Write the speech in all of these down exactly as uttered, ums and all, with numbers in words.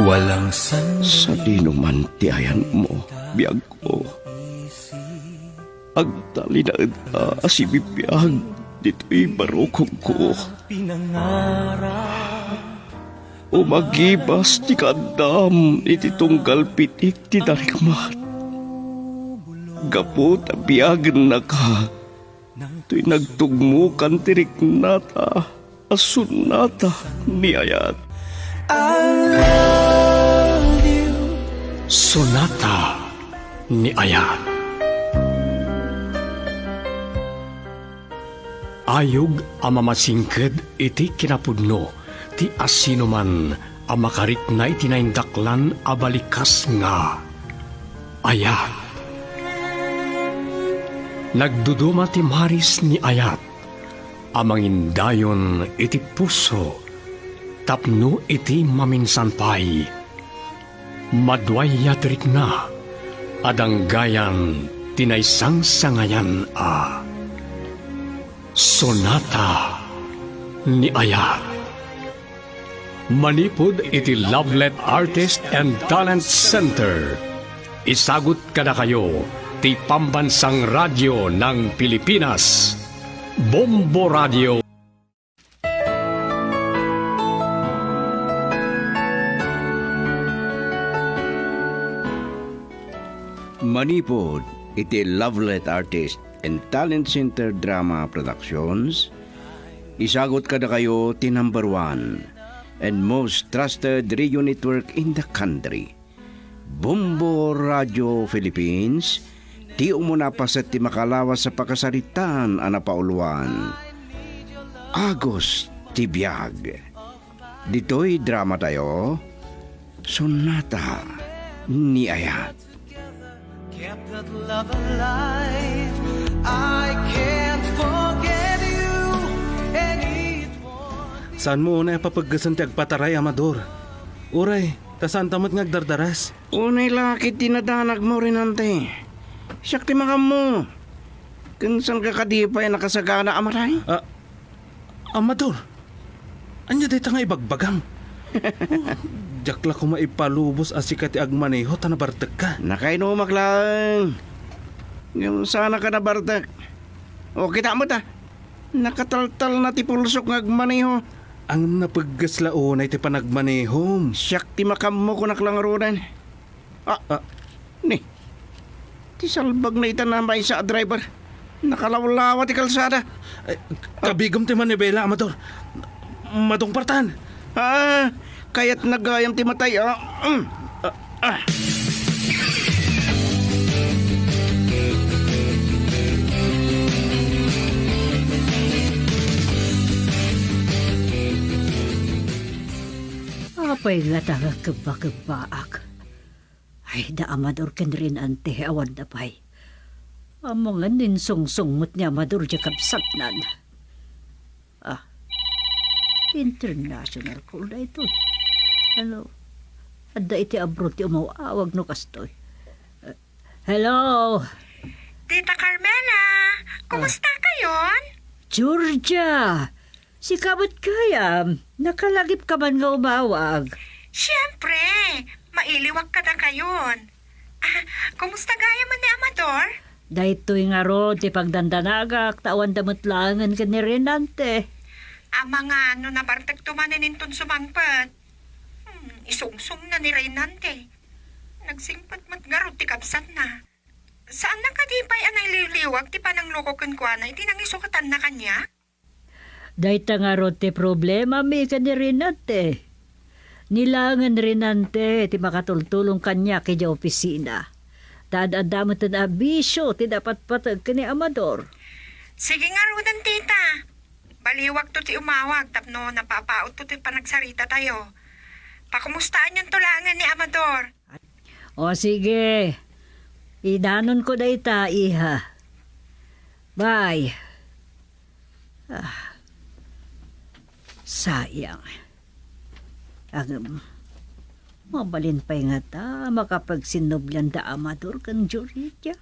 Walang san- Sadino man ti ayanmo, biagko? Agtalinaedka a sibibiag ditoy barukongko. Umagibas ti kaaddam iti tunggal pitik ti darikmat. Gapu ta biagennaka, toy nagtugmokan ti riknata a sonata ni ayat. I love you. Sonata ni ayat. Ayog a mamasingked iti kinapudno ti asinoman a makarikna iti naindaklan a balikas nga ayat. Nagduduma ti maris ni ayat a mangindayon iti puso tapno iti maminsan pay, maduayat rikna a danggayan ti naisangsangayan a sonata ni ayat. Manipud iti Lovelet Artist and Talent Center, isagut kadakayo ti Pambansang Radyo ng Pilipinas, Bombo Radio. Manipud iti Lovelet Artist and Talent Center Drama Productions, isagut kadakayo ti number one and most trusted radio network in the country, Bombo Radio Philippines, ti umuna paset ti makalawas a pakasaritaan a napauluan, Agos ti Biag. Ditoy drama tayo, Sonata ni Ayat. Kept that love alive. I can't forget you and it won't be. Saanmo unay a papeggesen ti agpataray, Amador? Uray, ta saanta met nga agdardaras. Unay la ket ti nadanagmo, Renante. Siak ti makammo. Ken saanka kadi pay nakasagana a matay? Ah, Amador, ania dayta nga ibagbagam? Oh, diak la koma ipalubos a sika ti agmaneho ta nabartekka. Nakainumak laeng. Ngem saanka nabartek. O, kita met a. Nakataltal na ti pulsok nga agmaneho. Ngem napegges la unay ti panagmanehom. Siak ti makammo, kunak la ngaruden. Ah, ah. Ni, ti salbag na ita na maysa a driver. Nakalawlawa ti kalsada. Ay, kabigom ti manibela, Amador. Madungpartan. Ah, kayatna gayam ti matay, ah. Mm. Ah, ah. Apay ngata nga kebba-kebbaak? Ay, da Amador ken Renante, awan da pay. Amangan insungsong met ni Amador diay kabsatnan. Ah, international call daytoy. Hello? Adda iti abroad ti umaw-awag no kastoy. Eh, hello? Tita Carmela, kumusta kayon? Georgia! Sika met gayam, nakalagipka man nga umawag. Siempre, mailiwak kadakayon. Ah, kumusta gayam ni Amador? Daytoy ngarud ti pagdandanagak, ta awan da met laengen ken ni Renante. Amangan no nabartekto manen inton sumangpet. Hmm, isungsongna ni Renante. Nagsingpet met ngarud ti kabsatna. Saanna kadi pay a nailiwliwag ti panangloko kenkuana iti nangisukatanna kaniak? Dayta ngarud ti problemami ken ni Renante. Ni laengen Renante ti makatultulong kaniak idiay opisina. Ta ad-adda metten a bisio ti napatpateg ken ni Amador. Sige ngaruden, tita. Baliwakto ti umawag tapno napapautto ti panagsaritatayo. Pakumustaanyonto laengen ni Amador. O sige, idanonko dayta, iha. Bye. Ah, sayang. Ngem, mabalin pay ngata makapagsinnublian da Amador ken Georgia.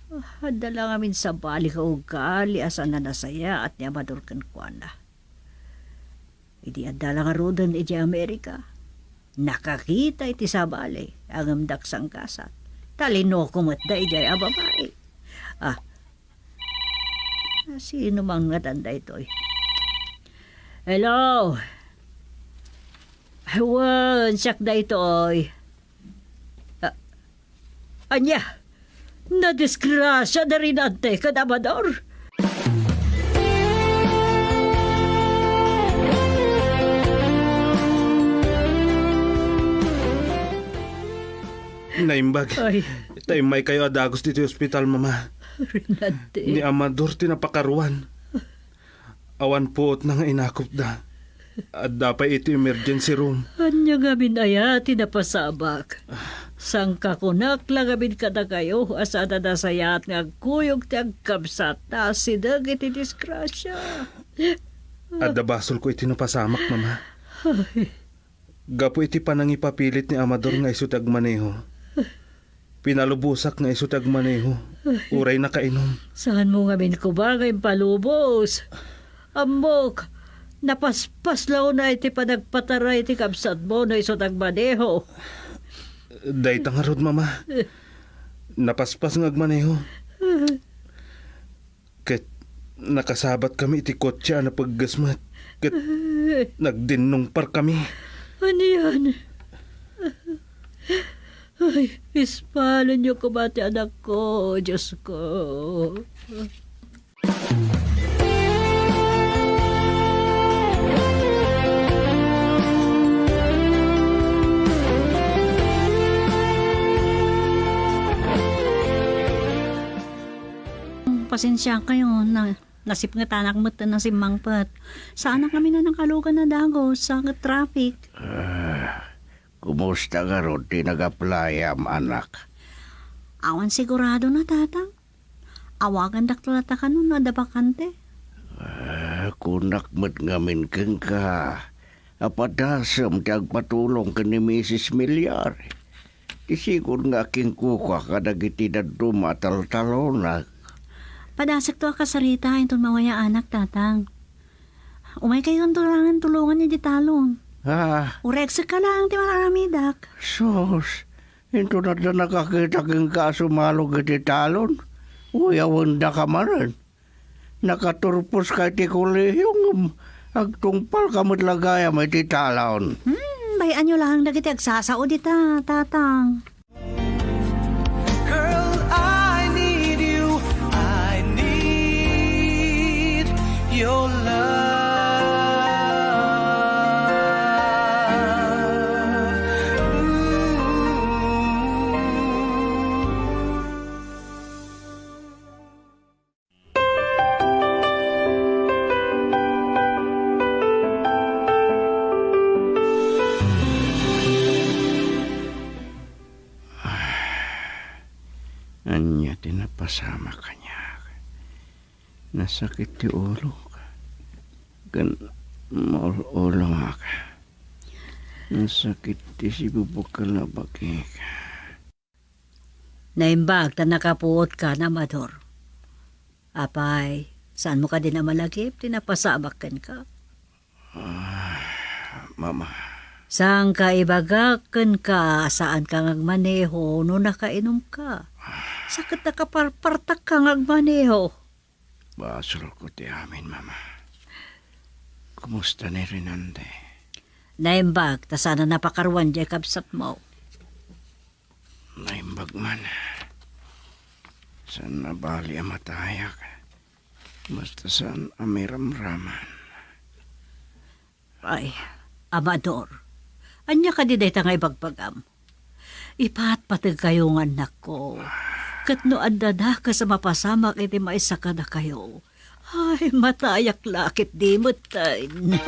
Ah, adda la ngamin sabali nga ugali a saan a nasayaat ni Amador kenkuana. Idi adda la ngaruden idiay Amerika, Nakakita iti sabali, ngem dak sangkasat. Talinoka met daydiay a babai. Ah, sino man ngatan daytoy? Hello? Wen, siak daytoy. Ah, ania? Nadisgrasia da Rinante ken Amador? Naimbag. Ay. Ta immaykayo a dagus ditoy ospital, Mama. Rinante. Ni Amador ti napakaruan. Awan puotna nga inakupda. Adda pay iti emergency room. Ania ngamin aya ti napasabak? Sangkakunak la ngamin kadakayo a saan a nasayaat nga agkuyog ti agkabsat ta asideg iti disgrasia. Adda basolko iti napasamak, Mama. Ay. Gapu iti panangipapilit ni Amador nga isu ti agmaneho, pinalubosak nga isu ti agmaneho, uray nakainom. Saanmo ngamin koma nga impalubos? Ammok, napaspas la unay ti panagpataray ti kabsatmo no isu ti agmaneho. Dayta ngarud, Mama. Napaspas nga agmaneho. Ket nakasabatkami iti kotse a napegges met, ket nagdinnungparkami. Anian? Ay, ispalenyo koma ti anakko, Diosko. Pasensiakayo, na, nasipngetanak met ta nasimmangpet. Saanak ngamin a nakalugan a dagus, sa traffic. Ah, kumusta ngarud ti nag-applyam, anak? Awan siguradona, Tatang. Awagandakto latta kano no adda bakante. Ah, kunak met ngamin kenka a padasem ti agpatulong ken ni Misis Milyari. Ti sigud nga akingkuka kadagiti dadduma a taltalonak. Padasekto a kasarita inton mawayaanak, Tatang. Umaykayonto laengen tulongan idiay talon. Ah. Uray agsekka laeng ti mararamidek. Sus, inton adda nakakita kenka a sumalog iti talon, uyawendaka manen. Nakaturposka iti kolehiyo ngem agtungpalka met la gayam iti talon. Hmm, bay-anyo laeng dagiti agsasao dita, Tatang. Girl, I need you. I need your love. Ooh. Ania ti napasamak kaniak? Nasakit ti ulok. Ken maul-ulongak. Nasakit ti sibubukkel a bagik. Naimbag ta nakapuotka, Amador. Apay, saanmo kadi a malagip ti napasamak kenka? Ah, Mama. Saanka ibagak kenka a saanka nga agmaneho no nakainumka? Sa ket nakaparpartakka nga agmaneho. Basolko ti amin, Mama. Kumusta ni Rinante? Naimbag ta saan a napakaruan diay kabsatmo. Naimbag man. Saan a bali a matayak. Basta saan a mairamraman. Ay, Amador, ania kadi dayta nga ibagbagam? Ipatpategkayo nga annakko. Ket no adda dakes a mapasamak iti maysa kadakayo, ay, matayak la ketdi metten.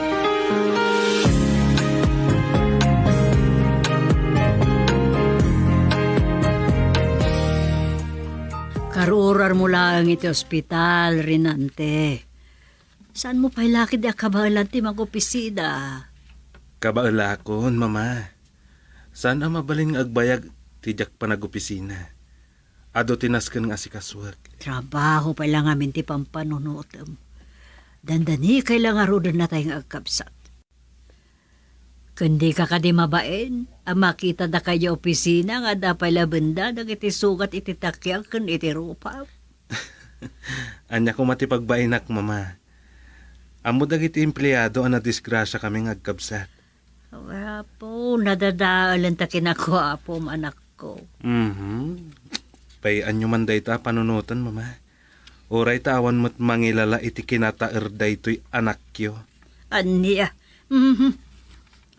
Karuarmo laeng iti ospital, Rinante. Saanmo pay la ketdi a kabaelan ti mangopisina? Kabaelakon, Mama. Saan a mabalin nga agbayag ti diak panagopisina. Adu ti nasken nga asikasuek. Trabaho pay la ngamin ti pampanunotem. Dandanikay la ngaruden natay nga agkabsat. Ken dika kadi mabain a makita dakayo opisina nga adda pay la benda dagiti sugat iti takiak ken iti rupa? Ania koma ti pagbainak, Mama? Ammo dagiti empleado a nadisgrasiakami nga agkabsat. Apo, nadadaelen ta kinakuapom, anakko. Mhm. Pay-anyo man dayta a panunoten, Mama. Uray ta awan met mangilala iti kinataer daytoy anakyo. Ania? Mhm.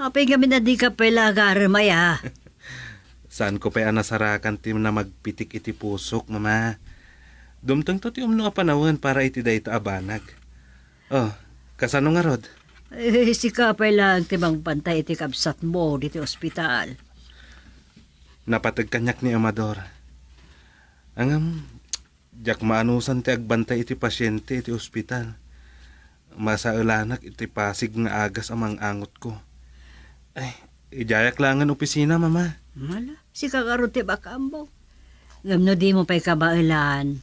Apay ngamin a dika pay la agarem aya? Saanko pay a nasarakan ti namagpitik iti pusok, Mama. Dumtengto ti umno a panawen para iti dayta a banag. Oh, kasano ngarud? Eh, sika pay laeng ti mangbantay iti kabsatmo diti ospital. Napateg kaniak ni Amador. Ngem, diak maanusan ti agbantay iti pasiente iti ospital. Masaelanak iti pasig nga agas a mang-angotko. Ay, idiayak laengen opisina, Mama. Hala, sika ngarud ti makaammo. Ngem no dimo pay kabaelan,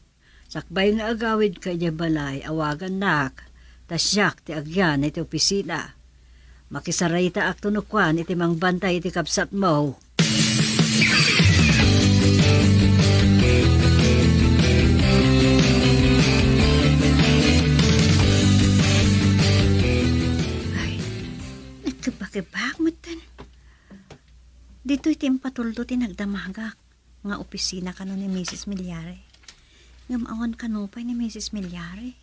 sakbay nga agawidka idiay balay, awagannak, ta siak ti agyan iti opisina. Makisaritaakto no kuan iti mangbantay iti kabsatmo. Ay, nagkebakebak metten. Ditoy ti impatuldo ti nagdamagak nga opisina kano ni Misis Milyare. Ngem awan kano pay ni Misis Milyare.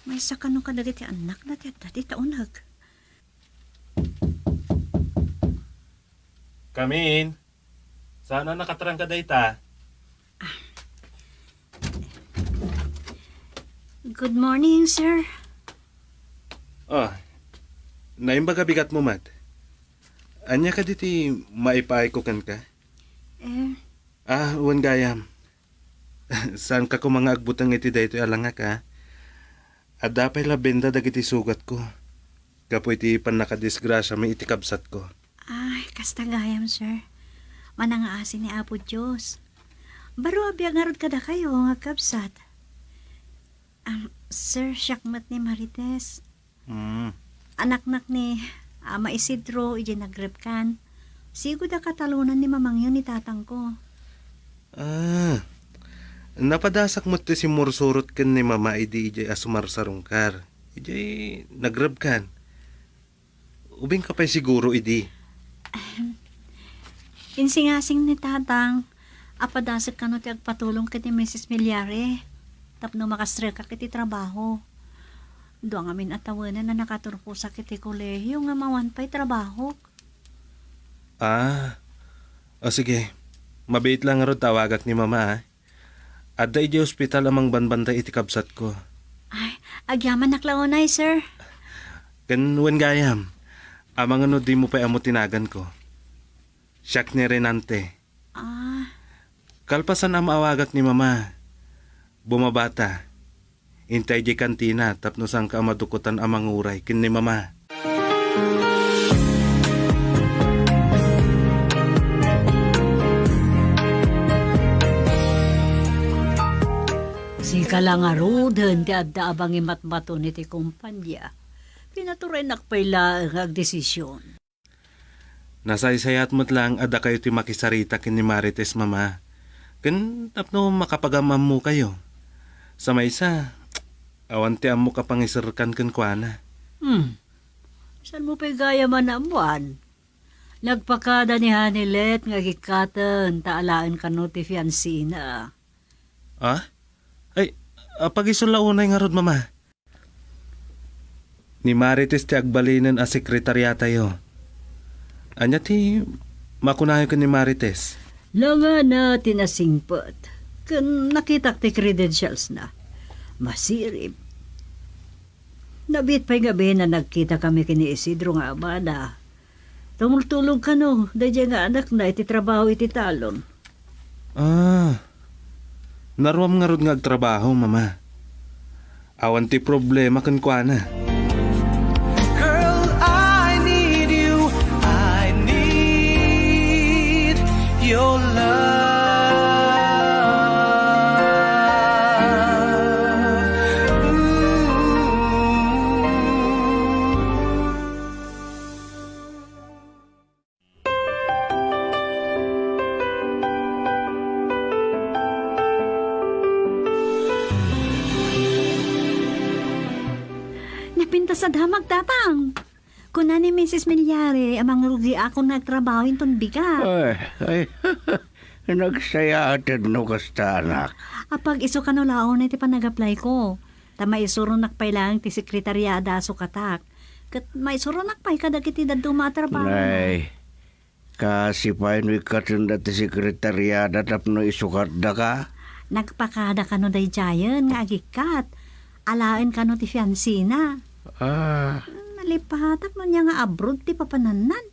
Maysa kano kadagiti annakna ti adda dita uneg. Come in. Saan a nakatrangka dayta? Good morning, sir. Oh, naimbag a bigatmo met. Ania kadi ti maipaayko kenka? Eh. Ah, wen gayam. Saanka koma nga agbuteng iti daytoy a langak, a? Adda pay la benda dagiti sugatko gapu iti pannakadisgrasiami iti kabsatko. Ay, kasta gayam, sir. Manangaasi ni Apo Dios. Baro a biag ngarud kadakayo nga agkabsat. Am, sir, siak met ni Marites. Mm. Anaknak ni Ama Isidro idiay Nagreb kan. Sigud a katalonan ni mamangyo ni tatangko. Ah, napadasak met ti simmursurot ken ni Mama idi idiay a sumarsarungkar. Idiay Nagreb kan. Ubingka pay siguro idi. Insingasing ni Tatang a padasek kano ti agpatulong ken ni Misis Milyare tapno makasrekak iti trabaho. Dua ngamin a tawenan a nakaturposak iti kolehio ngem awan pay trabahok. Ah, o sige. Mabiit la ngarud ta awagak ni Mama, a. Adda idiay ospital a mangbanbantay iti kabsatko. Ay, agyamanak la unay, sir. Ken wen gayam, amangan no dimo pay ammo ti naganko. Siak ni Renante. Ah. Kalpasan a maawagak ni Mama, bumabata. Intay idiay kantina tapno saanka a madukotan a manguray ken ni Mama. Sika la ngaruden ti adda a mangimatmaton iti kompania. Pinaturaynak pay laeng nga agdesision. Nasaysayat met laeng a dakayo ti makisarita ken ni Marites, Mama. Ken tapno makapagam-ammokayo. Sa maysa, awan ti ammok a pangiserkan kenkuana. Hmm. Saanmo pay gayam a naammoan? Nagpakada ni Hanilet nga agikkaten ta alaen kano ti fiancena. Ah? Ay, a, pagisul la unay ngarud, Mama. Ni Marites ti agbalinen a sekretariatayo. Ania ti makunayo ken ni Marites? Langana ti nasingpet, ken nakitak ti credentials na. Masirib. Nabiit pay ngamin a nagkita kami ken ni Isidro nga amana. Tumultulog kano, daydiay nga anakna iti trabaho iti talon. Ah, naruam ngarud nga agtrabaho, Mama. Awan ti problema kenkuana. Girl, I need you. I need your love. Ooh. Sadamag, Tatang. Kuna ni Misis Milyari a mangrugiakon nga agtrabaho inton bigat. Ay, ay, nagsayaaten no kasta, anak. Apag isu kano laeng ti panag-apply ko. Ta maisuronak pay laeng ti sekretariada a sukatak. Ket maisuronak pay kadagiti dadduma a trabaho. Ay, kasi pay no ikkatenda ti sekretariada tapno isukatdaka? Nagpakada kano daydiayen nga agikkat. Alaen kano ti fiancena. Ah. Nalipatak no nia nga abroad ti papanannan.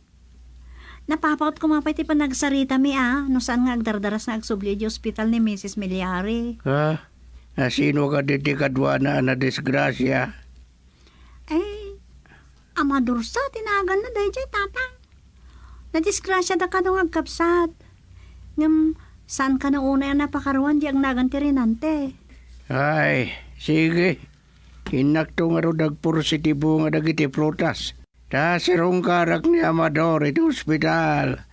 Napapaut koma pay ti panagsaritami a, no saan nga agdardaras nga agsubli iti ospital ni Misis Milyari. Ah, asino kadi ti kaduana a nadisgrasia? Ay, Amador sa ti naganna daydiay, Tatang. Nadisgrasiada kano nga agkabsat. Ngem, saan kano unay a napakaruan di agnagan ti Renante? Ay, sige. Innakto ngarud agpursi ti bunga dagiti prutas. Ta sirungkarak ni Amador iti ospital.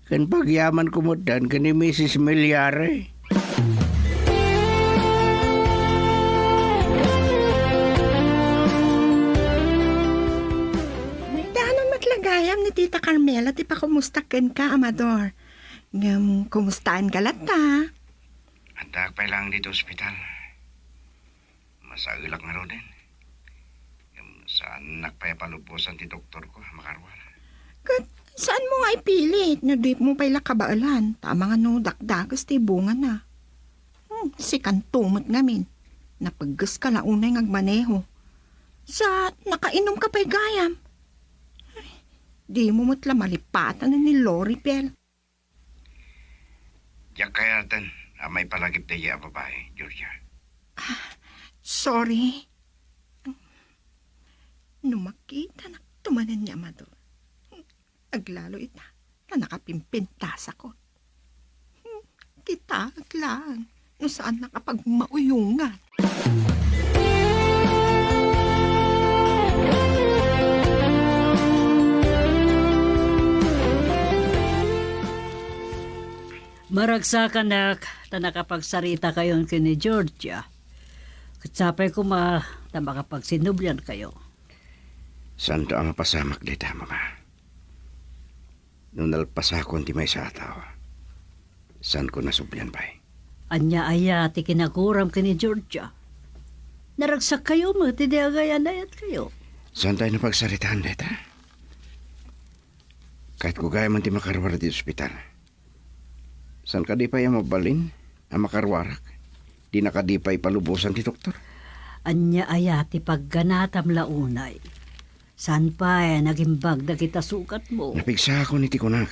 Ken pagyamanko metten ken ni Misis Milyari. Maitaanon met la gayam ni Tita Carmela ti pakumustak kenka, Amador. Ngem, kumustaenka latta? Addaak pay laeng ditoy ospital. Masaelak ngaruden. Ngem saannak pay a palubosan ti doktorko a makaruar. Ket saanmo nga ipilit no dimo pay la kabaelan, ta amangan no dakdakes ti bungana. Hmm, sikanto met ngamin. Napeggeska la unay nga agmaneho. Sa nakainumka pay gayam. Ay, dimo met la malipatan ni Loribel. Diak kayaten a maipalagip daydiay a babai, Georgia. Ah, sorry. No makitanakto manen ni Amador, aglalo ita, ta nakapimpintasakon. Kitaek laeng no saannak a pagmauyongan. Maragsakanak, ta nakapagsarita kayon ken ni Georgia. Ket sapay koma ta makapagsinublian kayo. Saanto a mapasamak dayta, Mama. No nalpasakon ti maysa a tao, saanko nasublian pay. Ania aya ti kinaguram ken ni Georgia? Naragsak kayo met idi agay-anayat kayo. Saantayo napagsaritaan dayta? Kayatko gayam ti makaruar iti ospital. Saan kadi pay a mabalin a makaruarak? Dina kadi pay palubosan ti doktor? Ania aya ti pagganatam la unay? Saan pay nagimbag dagita sugatmo? Napigsaakon iti kunak.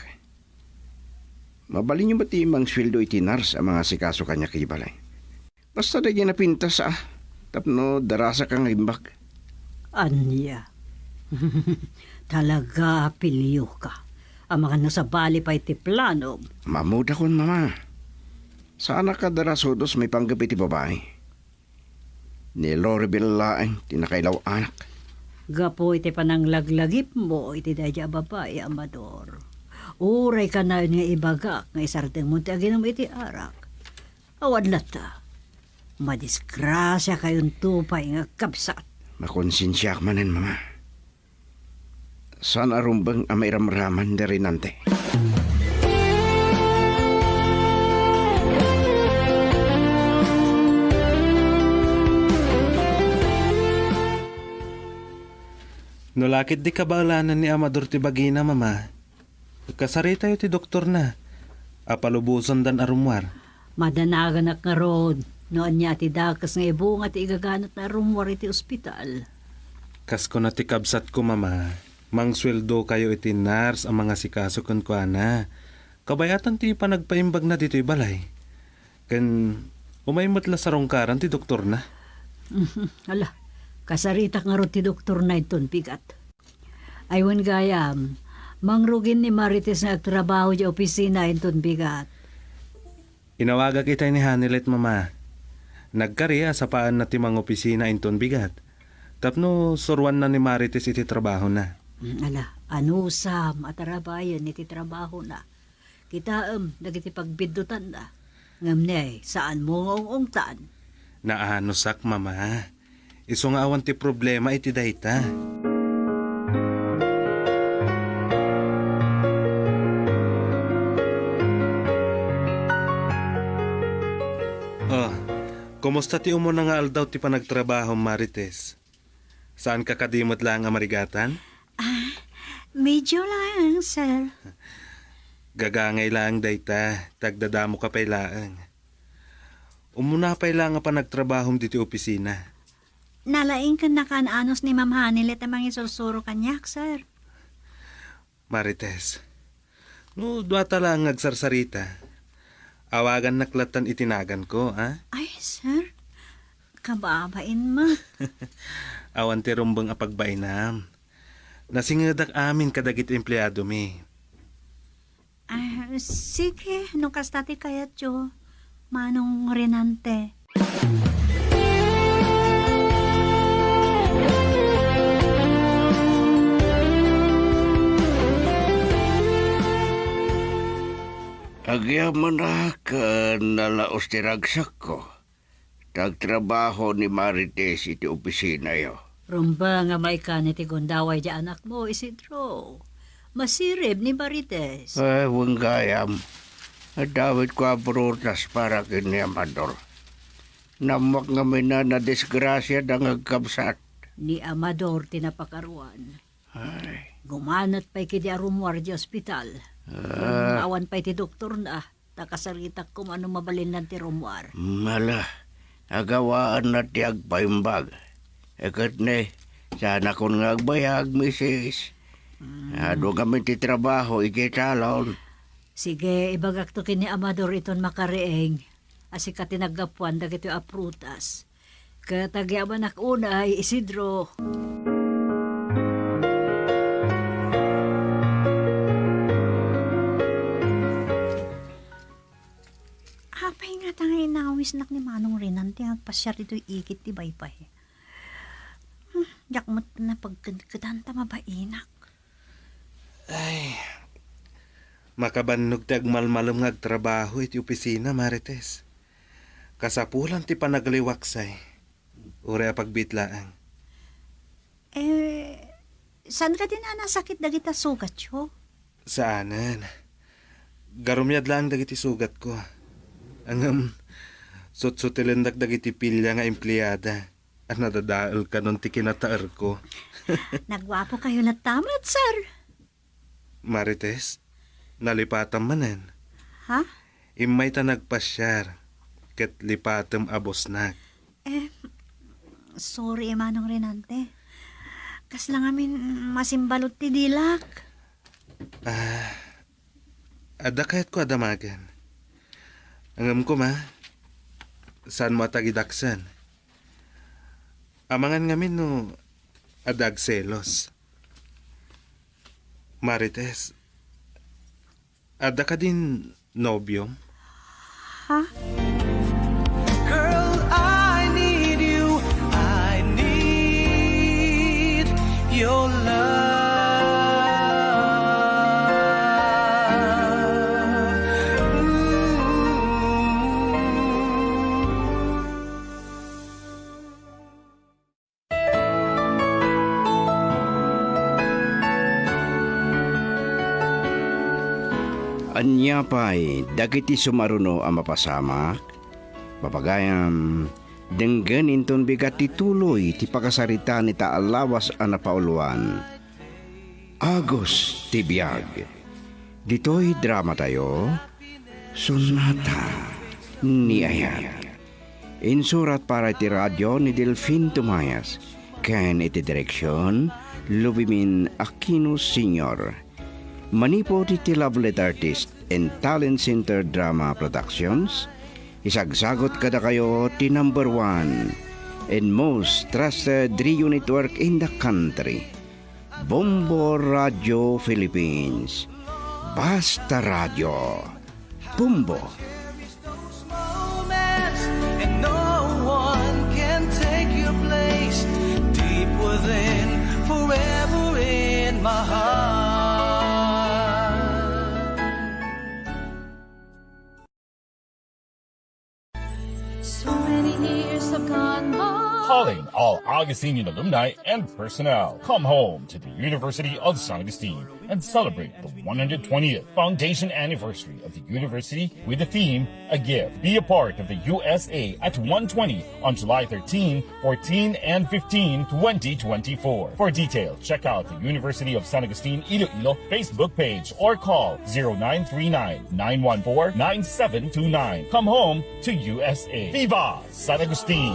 Mabalinyo met ti mangsueldo iti nurse a mangasikaso kaniak iti balay? Basta dagiti napintas a tapno darasaka nga imbag. Ania? Talaga a pilioka. Amangan no sabali pay ti planom. Mammudakon, Mama. Saanak a darasudos maipanggep iti babai. Ni Loribel laeng ti nakailaw-anak. Gapu iti pananglaglagipmo iti daydiay a babai, Amador. Uray kanayon nga ibagak nga isardengmo ti aginum iti arak. Awan latta. Madisgrasia kayonto pay nga agkabsat. Makonsensiaak manen, Mama. Saan a rumbeng a mairamraman ni Renante. No la ket di kabaelanan ni Amador ti bagina, Mama, kasaritayo ti doktorna a palubosandan a rummuar. Madanaganak ngarud no ania ti dakes nga ibunga ti igaganatna a rummuar iti ospital. Kas kuna ti kabsatko, Mama, mangsueldokayo iti nurse a mangasikaso kenkuana. Kabayatan ti panagpaimbagna ditoy balay. Ken umay met la sarungkaran ti doktorna. Ala, kasaritak ngarud ti doktorna inton bigat. Ay wen gayam, mangrugin ni Marites nga agtrabaho diay opisina inton bigat. Inawagak itay ni Hanilet, Mama. Nagkari a sapaanna ti mangopisina inton bigat. Tapno suruanna ni Marites iti trabahona. Mm, ala, anusam a tarabayen iti trabahona. Kitaem dagiti pagbiddutanna. Ngem ne, saanmo nga ung-ungtan. Naanusak, Mama. Isu nga awan ti problema iti dayta. Oh, kumusta ti umuna nga aldaw ti panagtrabahom, Marites? Saanka kadi met laeng a marigatan? Ah, medyo laeng, sir. Gagangay laeng dayta, ta agdadamoka pay laeng. Umuna pay laeng a panagtrabahom ditoy opisina. Nalaing ken nakaan-anos ni Ma'am Hanilet a mangisursuro kaniak, sir. Marites, no duata laeng nga agsarsarita, awagannak lattan iti naganko, a? Ay, sir. Kababain met. Awan ti rumbeng a pagbainam. Nasingedak amin kadagiti empleadomi. Ah, sige, no kasta ti kayatyo, Manong Renante. Agyamanak, ah, nalaos ti ragsakko. Ta agtrabaho ni Marites iti opisinayo. Rumbeng a maikan iti gundaway ti anakmo, Isidro. Masirib ni Marites. Eh, wen gayam. Adda awitko a prutas para ken ni Amador. Naammoak ngamin a nadisgrasiada nga agkabsat. Ni Amador ti napakaruan. Ay. Gumanet pay kidi a rummuar di ospital. Ah. Ngem awan pay ti doktorna, ta kasaritak koma no mabalinnan ti rummuar. Mala, agawaanna ti agpaimbag. E ket ne, saanakon nga agbayag, misis. Mm. Adu ngamin ti trabaho idiay talon. Sige, ibagakto ken ni Amador iton makariing. A sika ti naggapuan dagitoy a prutas. Ket agyamanak unay, Isidro. Apay ngata nga inawisnak ni Manong Renan ti agpasiar ditoy igid ti baybay? Hmm, diak met napagkedkedan ta mabainak. Ay, makabannog ti agmalmalem nga agtrabaho iti opisina, Marites. Kasapulan ti panagliwaksay. Uray a pagbiit laeng. Eh, saan kadi a nasakit dagita sugatyo? Saanen. Garumyad laeng dagiti sugatko. Ngem, sutsutilendak dagiti pilya nga empleada a nadadael kanon ti kinataerko. Nagguapokayo latta met, sir. Marites, nalipatam manen. Ha? Immay ta nagpasiar, ket lipatem a busnak. Eh, sorry, Manong Renante. Kasla ngamin masimbalot ti dilak. Ah, adda kayatko a damagen. Ngem koma, saanmo a tagidaksen. Amangan ngamin no adda agselos. Marites, adda kadin nobiom? Ha? Girl, I need you. I need your love. Mm. Ania pay dagiti sumaruno a mapasamak? Papagayam, denggen inton bigat ti tuloy ti pakasaritaan ita a lawas a napauluan. Agos ti biag. Ditoy dramatayo, Sonata ni Ayat. Insurat para iti radio ni Delfin Tomayas ken iti direksion, Lubimin Aquino Senior. Manipud iti Love Letter Artist and Talent Center Drama Productions, isagsagut kadakayo ti number one and most trusted radio network in the country, Bombo Radio Philippines. Basta Radio. Bombo. Those moments, and no one can take your place. Deep within, forever in my heart. So many years have gone by. Calling all Augustinian alumni and personnel. Come home to the University of San Agustin and celebrate the one hundred twentieth foundation anniversary of the university with the theme, A Gift. Be a part of the U S A at one twenty on July thirteen, fourteen, and fifteen, twenty twenty-four. For details, check out the University of San Agustin Iloilo Facebook page or call zero nine three nine, nine one four, nine seven two nine. Come home to U S A. Viva San Agustin!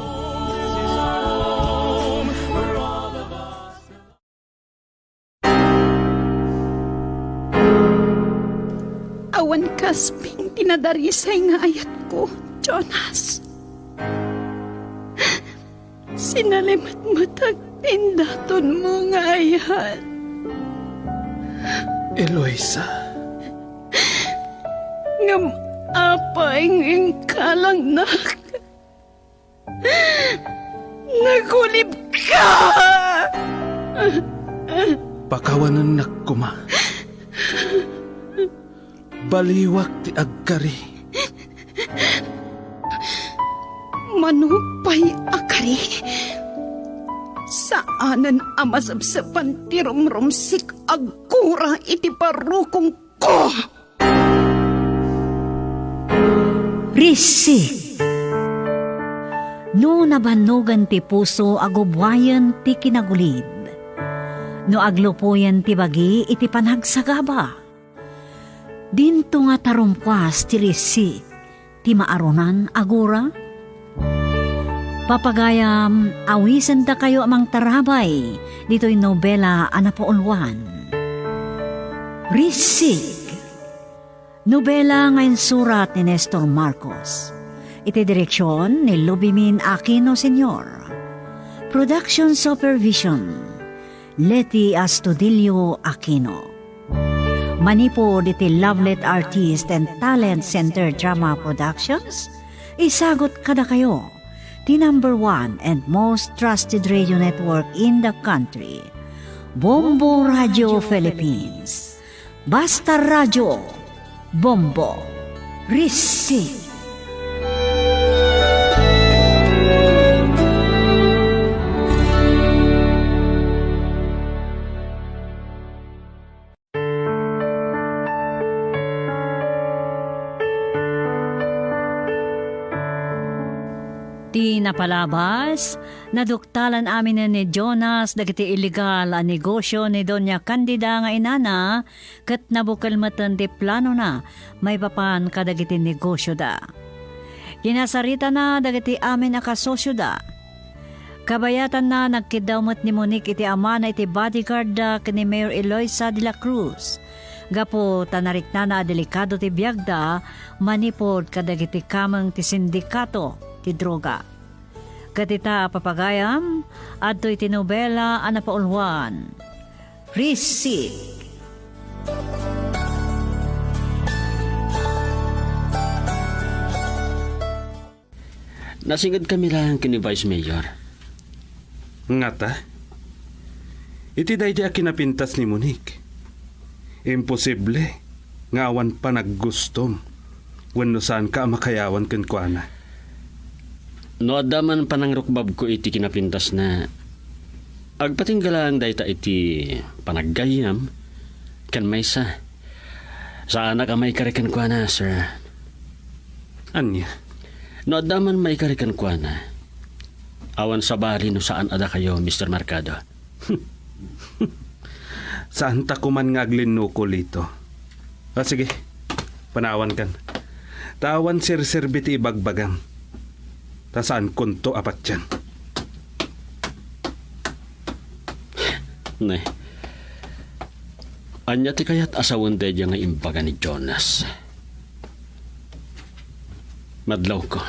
Awan kasping ti nadarisay nga ayatko, Jonas. Sinalimetmetak ti indatonmo nga ayat. Eloisa. Ngem apay nga inkalangnak? Nagulibka! Pakawanennak koma. Baliwak ti agkari. Mano pay a kari? Saanen a masepsepan ti rumrumsik a gura iti barukongko. Risik. No nabannogen ti puso, agubbuayen ti kinagulid. No aglupoyen ti bagi iti panagsagaba, dinto nga tarumkuas ti risik ti maarunan a gura. Papagayam, awisendakayo a mangtarabay ditoy nobela a napauluan. Risik. Nobela nga insurat ni Nestor Marcos. Iti direksion ni Lubimin Aquino Senior. Production supervision, Leti Astudillo Aquino. Manipud iti Lovelet Artist and Talent Center Drama Productions, isagut kadakayo ti number one and most trusted radio network in the country, Bombo Radio Philippines. Basta Radio, Bombo, Risik. Ti napalabas, naduktalan aminen ni Jonas dagiti illegal a negosio ni Doña Candida nga inana, ket nabukel metten ti planona maipapan kadagiti negosioda. Kinasaritana dagiti amin a kasosioda. Kabayatanna, nagkiddaw met ni Monique iti amana iti bodyguardda ken ni Mayor Eloisa de la Cruz, gapu ta nariknana a delikado ti biagda manipud kadagiti kameng ti sindikato ti droga. Ket ita a papagayam, adtoy ti nobela a napauluan, Risik. Nasingedkami laeng ken ni Vice Mayor. Ngata? Iti daydi a kinapintas ni Monique, imposible nga awan panaggustom wenno saanka a makayawan kenkuana. No adda man panangrukbabko iti kinapintasna, agpatingga laeng dayta iti panaggayyem ken maysa. Saanak a maikari kenkuana, sir. Ania? No adda man maikari kenkuana, awan sabali no saan a dakayo, Mister Mercado. Saanta koman nga aglinnuko, Lito. Ah, sige, panawankan. Ta awan serserbi ti ibagbagam. Ta saankonto a patien. Ne. Ania ti kayat a sawen daydiay nga imbaga ni Jonas? Madlawko.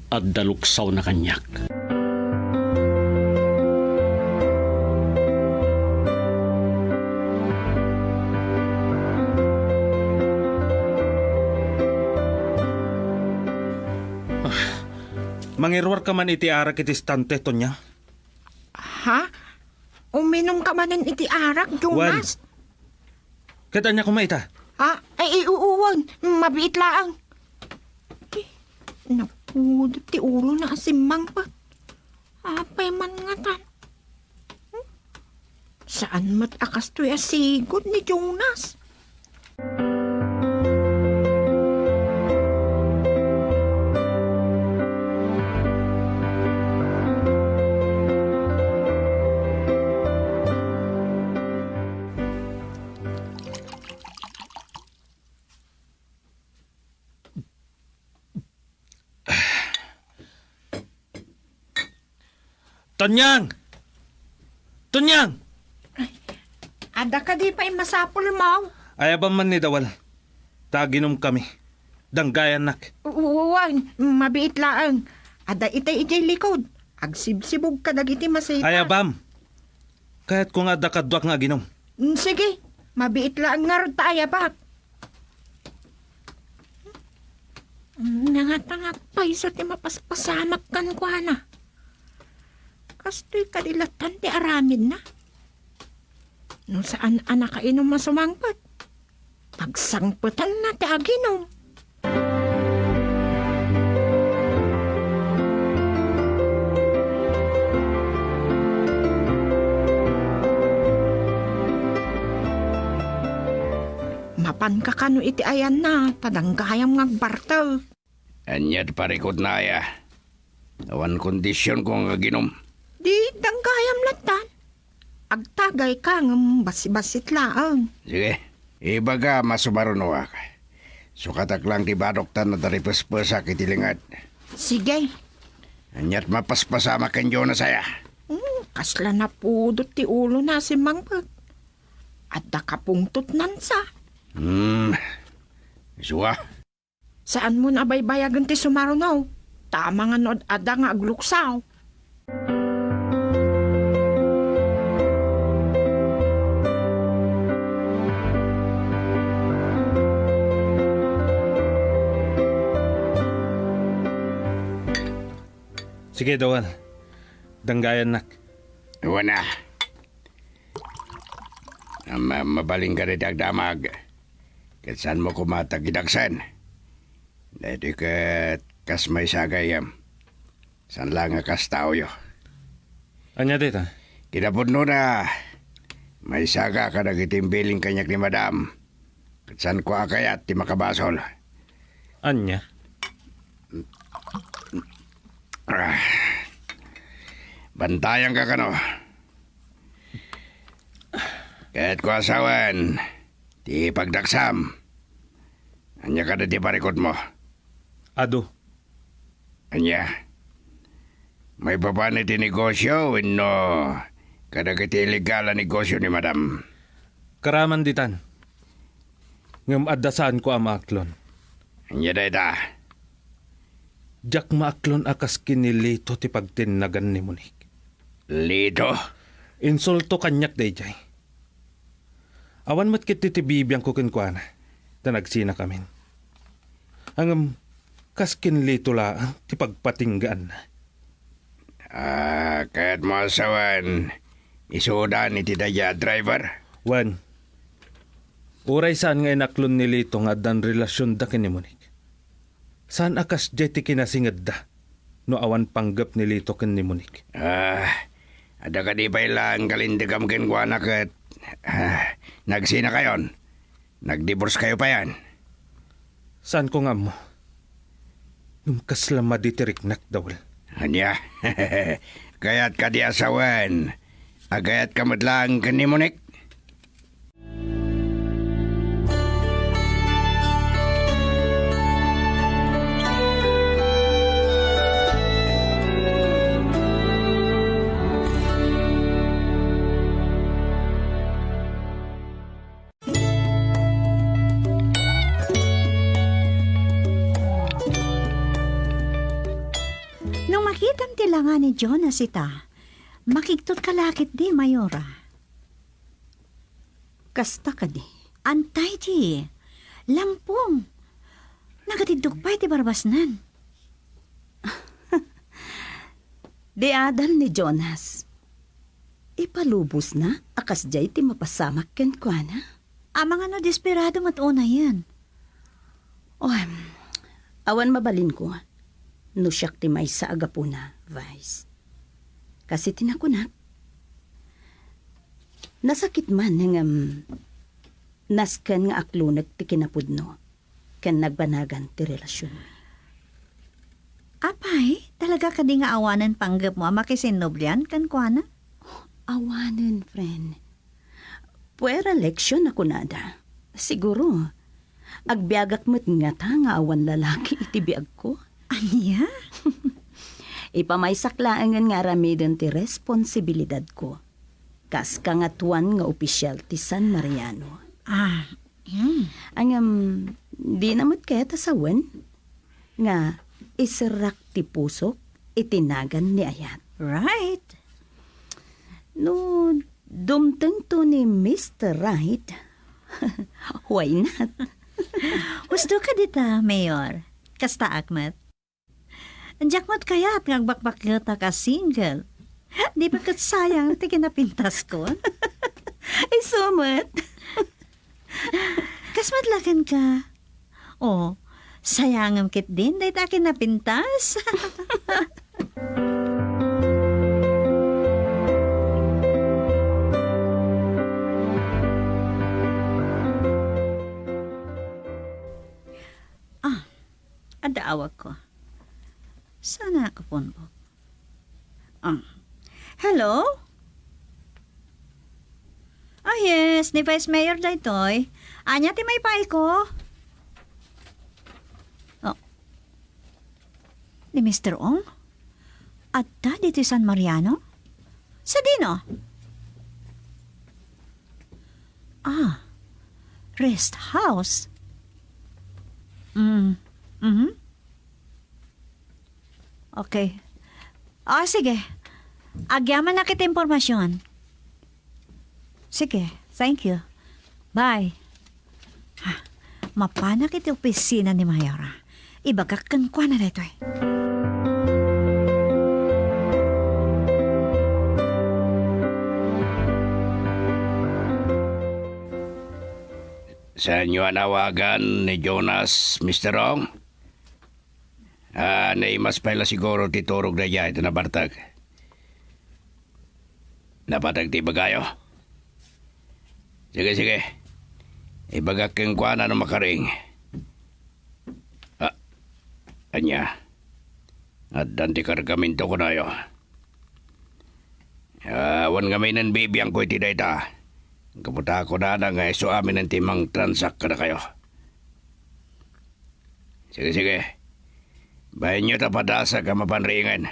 Adda luksawna kaniak. Ah, mangiruarka man iti arak iti estante, Tonya? Ha? Uminumka manen iti arak, Jonas? Wen. Ket ania koma ita? Ha? Ay, ay, uu, wen. Mabiit laeng. Eh, no. Napudot ti ulona a simmangpet. Apay man ngatan? Hmm? Saan met a kastoy a sigud ni Jonas? Tonyang! Tonyang! Adda kadi pay masapulmo? Ayabam man ni Dawal. Ta aginumkami. Danggayannak. Wen, mabiit laeng. Adda itay idiay likod. Agsibsibog kadagiti masipag. Ayabam. Kayatko nga adda kaduak nga aginum. Mm, sige. Mabiit laeng ngarud ta ayabak. Mm, nangatangak pay isu ti mapaspasamak kenkuana. Kastoy kadi lattan ti aramidna. No saan a nakainum a sumangpet, pagsangpetanna ti aginum. Mapanka kano iti ayanna, ta danggayam nga agbartek. Ania ti parikutna aya? Awan kondisionko nga aginum. Di danggayam lattan. Agtagayka ngem bassit-bassit laeng. Sige, ibagam a sumarunoak. Sukatak lang ti badok ta nadaripespesak iti linged. Sige. Ania ti mapaspasamak ken Jonas aya? Hmm, kasla napudot ti ulona a simmangpet. Adda kapungtotnansa. Hmm. Isu a. Saanmon a baybayagen ti sumaruno. Ta amangan no ad-adda nga agluksaw. Sige, Dawal. Danggayannak. Wen a. Ma-, mabalinka dayta agdamag. Ket saanmo koma ti agidaksan. Daytoy ket kas maysaga, em. Saan la nga kas taoyo. Ania dayta? Kinapudnona, maysaga kadagiti imbilin kaniak ni Madam. Ket saanko a kayat ti makabasol. Ania? Ah. Bantayanka kano. Kayatko a sawen ti pagdaksam. Ania kadi ti parikutmo? Adu. Ania? Maipapan iti negosio wenno kadagiti illegal a negosio ni Madam? Karaman ditan. Ngem adda saanko a maaklon. Ania dayta? Diak maaklon a kas ken ni Lito ti pagtinnagan ni Monique. Lito? Insulto kaniak daydiay. Awan met ketdi ti bibiangko kenkuana, ta nagsinakamin. Ngem, kas ken Lito laeng ti pagpatinggaanna. Ah, kayatmo a sawen, isudan iti daydiay a driver? Wen, uray saan nga inaklon ni Lito nga addan relasionda ken ni Monique. Saan a kasdiay ti kinasingedda no awan panggep ni Lito ken ni Monique? Ah, adda kadi pay la nga kalinteg kenkuana ket, ah, nagsinakayon? Nagdivorcekayo payen? Saanko nga ammo. Ngem kasla madi ti riknak, Dawal. Ania? Kayat kadi a sawen? Agayatka met laeng ken ni Monique? No makitam ti langa ni Jonas ita, makigtotka la ketdi, Mayora. Kasta kadi. Antay di? Lampong. Nagatiddok pay ti barbasnan. Di adal ni Jonas. Ipalubosna a kasdiay ti mapasamak kenkuana. Amangan no desperado met unayen. O, em, awan mabalinko. no siak ti maysa a gapuna, Vice. Kas iti nakunak, nasakit man ngem nasken nga aklonek ti kinapudno ken nagbanagan ti relasionmi. Apay, talaga kadi nga awanen panggepmo a makisinnublian kenkuana? Awanen, friend. Puera leksion a kunada. Siguro, agbiagak met ngata nga awan lalaki iti biagko. Ania? Ipamaysak laengen nga aramiden ti responsibilidadko. Kas kangatuan nga opisial ti San Mariano. Ah, mm. Ngem, dina met kayat a sawen nga iserrak ti pusok iti nagan ni Ayat. Right. No dumtengto ni Mister Right, why not? Husto ka dita, Mayor. Kastaak met. Diak met kayat nga agbakbakgetak a single. Di ba ket sayang ti kinapintaskon? Isu met. Kas met la kenka. Oh, sayangem ketdin dayta a kinapintas. Ah, adda awagko. Saan a nakapunbok? Ah. Hello? Ah, yes, ni Vice Mayor daytoy. Ania ti maipaayko? Oh. Ni Mister Ong? Adda ditoy San Mariano? Sadino? Ah, rest house. Mm, mhm. Okay. Ah, sige. Agyamanak iti impormasyon. Sige, thank you. Bye. Ha, mapanak iti opisina ni Mayora. Ibagak kenkuana daytoy. Saanyo a nawagan ni Jonas, Mister Ong? Ah, naimas pay la siguro ti turogna idiay ta nabartek. Napateg ti ibagayo? Sige, sige. Ibagak kenkuana no makaring. Ah, ania? Addan ti kargamento kunayo. Ah, awan ngamin bibiangko iti dayta. Gapu ta kunana nga isu amin ti mangtransak kadakayo. Sige, sige. Bahenyo ta padasek a mapanriingen.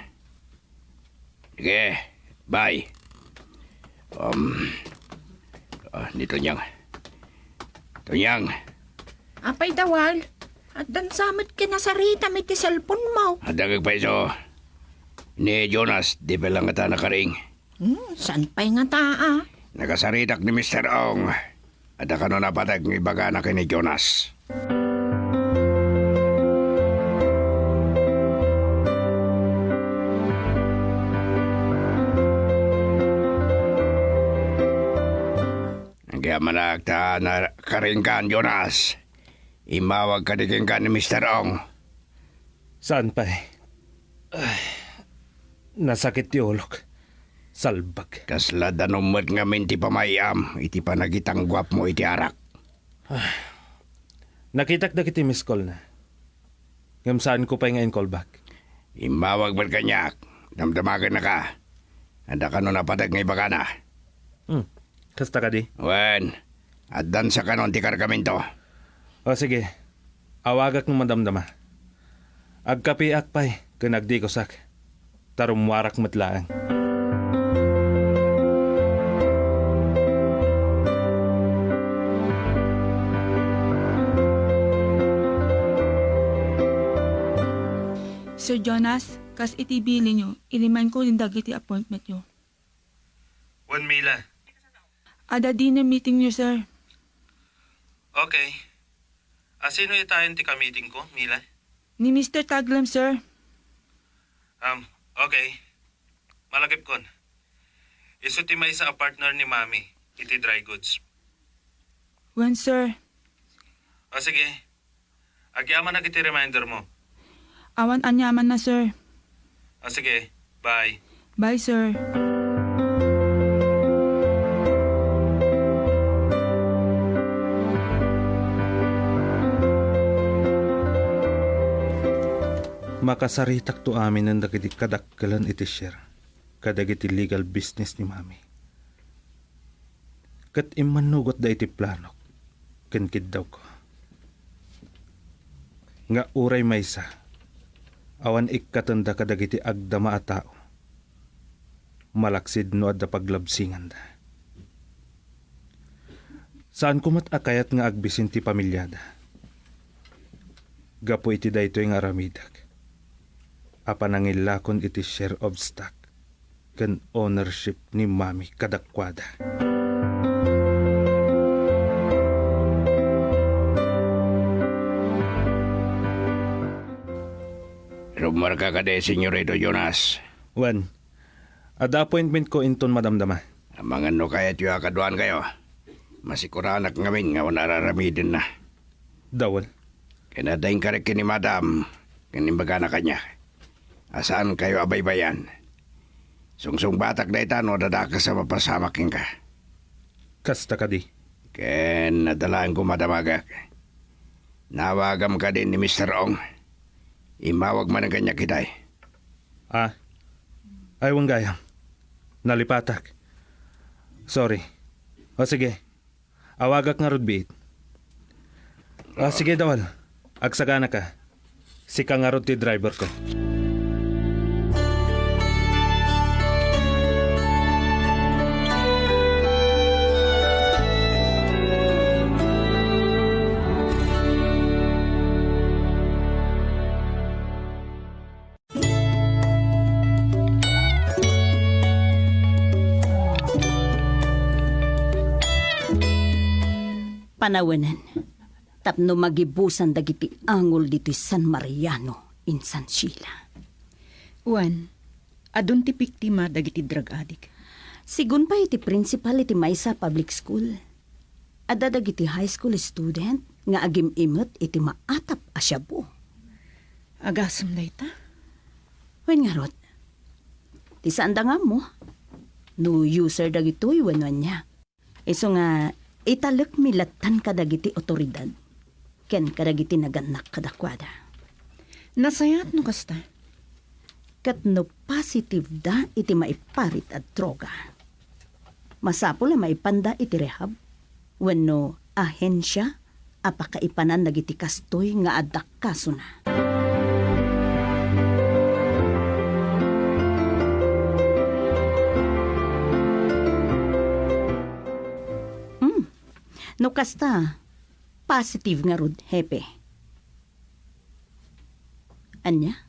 Sige, bye. Um, ah, ni Tonyang. Tonyang. Apay, Dawal? Addan sa met kinasaritam iti cellphone mo. Adda agpayso. Ni Jonas, di pa lang ata nakaring. Hmm, saan pay ngata, ah? Nakasaritak ni Mister Ong. Adda kano napateg nga ibagana ken ni Jonas. Agyamanak ta nakaringkan, Jonas. Immawag kadi kenka ni Mister Ong. Saan pay? Ay, nasakit ti ulok. Salbag. Kasla danum met ngamin ti pamay-am iti panagitangguapmo iti arak. Ah, nakitak dagiti miss call na. Ngem saanko pay nga in-call back. Immawag met kaniak. Damdamagennaka. Adda kano napateg nga ibagana. Hmm. Kasta kadi? Wen, addan sa kanon ti kargamento. O sige, awagak no madamdama. Agkapiak pay ken agdikosak, ta rummuarak met laeng. Sir Jonas, kas iti bilinyo, ilimanko dagiti appointmentyo. Wen, Mila. Adda dinner meetingyo, sir. Okay. A, sino itayen ti ka-meetingko, Mila? Ni Mister Taglem, sir. Um, okay. Malagipkon. Isu ti maysa a partner ni Mami iti dry goods. Wen, sir. O, sige. Agyamanak iti remindermo. Awan aniamanna, sir. Ah, sige. Bye. Bye, sir. Makasaritakto aminen dagiti kadakkelen iti share kadagiti legal business ni Mami. Ket immannugot da iti planok ken kiddawko nga uray maysa, awan ikkatenda kadagiti agdama a tao, malaksid no adda paglabsinganda. Saanko met a kayat nga agbisin ti pamiliada. Gapu iti daytoy nga aramidek a panangillakon iti share of stock ken ownership ni Mami kadakuada. Rummuarka kadi, Senyorito Jonas? Wen, adda appointmentko inton madamdama. Amangan no kayatyo a kaduaankayo. Masikuranak ngamin nga awan ar-aramidenna. Dawel. Ken adda inkarek ken ni Madam, ken imbagana kaniak a saankayo a baybay-an. Sungsungbatak dayta no adda dakes a mapasamak kenka. Kasta kadi. Ken adda laeng koma damagek. Naawagam kadi ni Mister Ong. Immawag manen kaniak itay. Ah. Ay, wen gayam. Nalipatak. Sorry. O sige. Awagak ngarud biit. Ah, sige, Dawal. Agsaganaka. Sika ngarud ti driverko. Panawenen, tapno magibusan dagiti angol ditoy San Mariano in San Sheila. Wen, adun ti biktima dagiti drug addict. Sigun pay iti principal iti maysa a public school, adda dagiti high school student nga agim-imet iti maatap a shabu. Agasem dayta? Wen ngarud, ti saanda nga ammo no user dagitoy wenno ania. Isu nga, italekmi lattan kadagiti awtoridad ken kadagiti nagannak kadakuada. Nasayaat no kasta. Ket no positive da iti maiparit a droga, masapul a maipanda iti rehab wenno ahensia a pakaipanan dagiti kastoy nga adda kasona. Hmm. No kasta, positive ngarud, Hepe. Ania?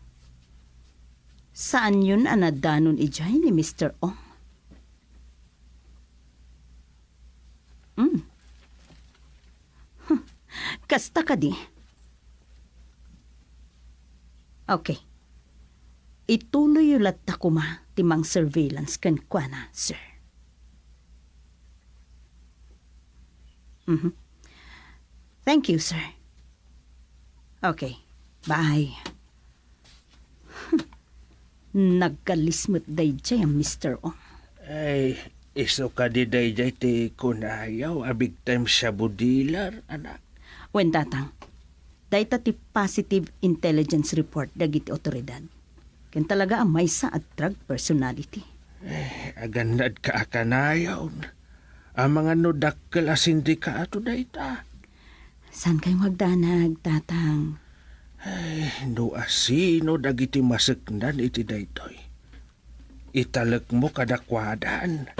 Saanyon a nadanon idiay ni Mister Ong? Hmm. Huh. Kasta kadi? Okay. Ituloyyo latta koma ti mang-surveillance kenkuana, sir. Mhm. Thank you, sir. Okay. Bye. Nagkalis met daydiay a Mister Ong. Ay, isu kadi daydiay ti kunayo a big time shabu dealer, anak? Wen, Tatang. Dayta ti positive intelligence report dagiti awtoridad. Ken talaga a maysa a drug personality. Eh, agannadka a kanayon. Amangan no dakkel a sindikato dayta. Saan kayo nga agdanag, Tatang? Ay, no asino dagiti maseknan iti daytoy, italekmo kadakuadan.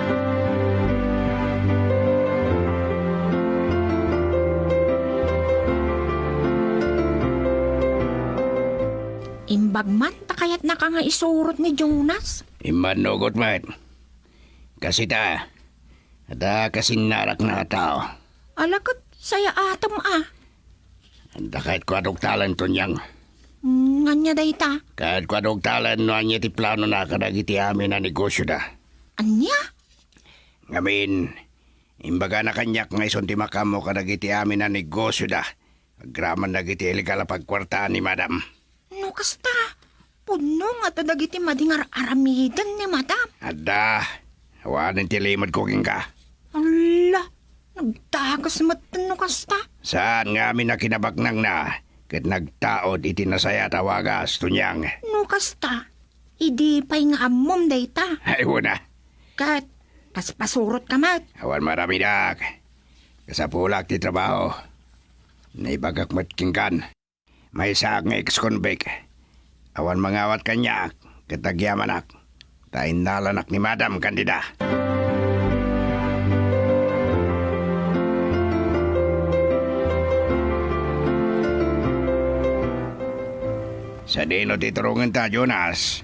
Imbag man ta kayatnaka nga isurot ni Jonas. Immannugot met. Kasita, adda kasinnarakna a tao. Ala ket sayaatem a. Adda kayatko a dugtalen, Tonyang. Mm, ania dayta? Kayatko a dugtalen no ania ti planona kadagiti amin a negosioda. Ania? Ngamin, imbagana kaniak nga isun ti makaammo kadagiti amin a negosioda agraman dagiti illegal a pagkuartaan ni Madam. No kasta, Pudno nga ta dagiti madi nga ar-aramiden ni Madam. Adda, awanen ti limedko kenka. Alla, nagdakes met no kasta. Saan nga amin a kinabaknangna ket nagtaud iti nasayaat a wagas, Tonyang. No kasta, idi pay nga ammom dayta. Ay, wen a. Ket, paspasurotka met. Awan maaramidak. Kasapulak ti trabaho. Naibagak met kenkan. Maysaak nga ex-convict. Awan mangawat kaniak, ket agyamanak, ta innalanak ni Madam Candida. Sadino ti turongenta, Jonas?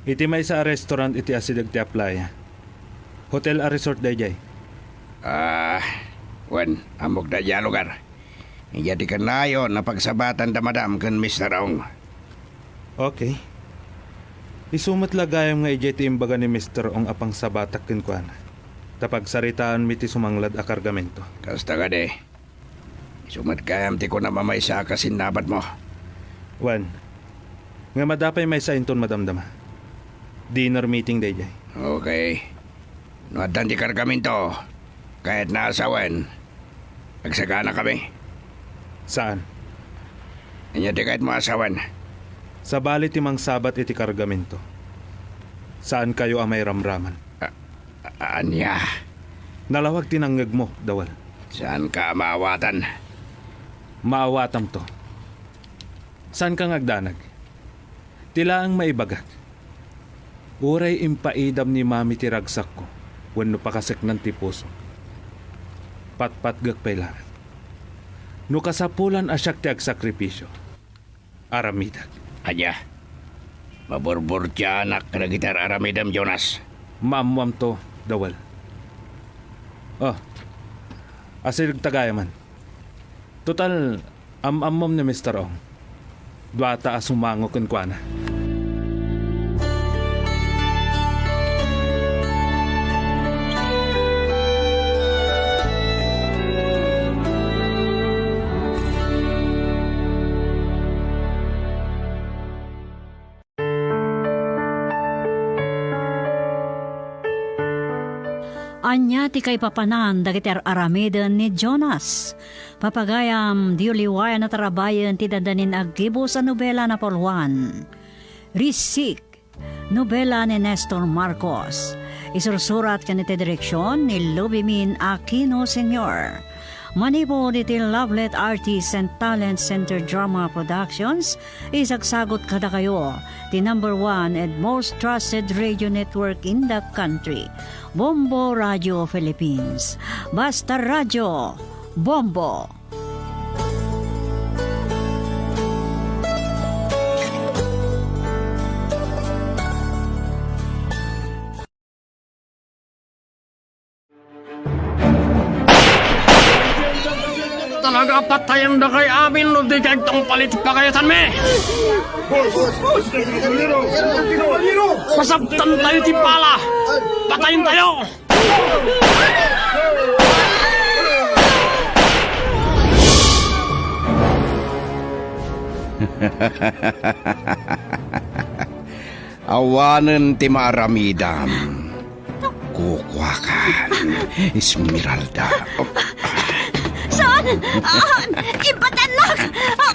Iti maysa a restaurant iti asideg ti Aplaya. Hotel a resort daydiay. Ah, wen, ammok daydiay a lugar. Idiay ti kannayon a pagsabatanda Madam ken Mister Ong. Okay. Isu met la gayam nga idiay ti imbaga ni Mister Ong a pangsabatak kenkuana. Ta pagsaritaanmi ti sumanglad a kargamento. Kasta kadi. Isu met gayam ti kunam a maysaak a sinnabatmo. Wen, ngem adda pay maysa inton madamdama. Dinner meeting daydiay. Okay. No addan ti kargamento, kayatna a sawen, agsaganakami. Saan? Ania ti kayatmo a sawen? Sabali ti mangsabat iti kargamento. Saankayo a mairamraman. A-, a-, ania? Nalawag ti nangngegmo, Dawal. Saanka a maawatan? Maawatamto. Saanka nga agdanag? Ti laeng maibagak. Uray impaidam ni Mami ti ragsakko wenno pakaseknan ti pusok, patpatgek pay laeng. No kasapulan a siak ti agsakripisio, aramidak. Ania? Maburburtianak kadagiti ar-aramidem, Jonas. Maammoamto, Dawal. Oh, asidegta gayamen. Total, am-ammom ni Mister Ong. Duata a sumango kenkuana. Ania ti kaipapanan dagiti ar-aramiden ni Jonas? Papagayam, diyo liwayan a tarabayen ti dandanin aggibus a nobela na pulwan. Risik, nobela ni Nestor Marcos. Isursurat ken iti direksion ni Lubimin Aquino Senior. Manipud iti Lovelet Artists and Talent Center Drama Productions, isagsagut kadakayo ti number one and most trusted radio network in the country, Bombo Radio Philippines. Basta Radio, Bombo! Talaga, patayen dakay amin no di kay tungpal iti pagayatanmi. Pasabtan tayo ti pala. Patayen tayo. Awanen ti maaramidam. Kukuakan, Esmeralda. Saan? Ah, ibatannak! Ah,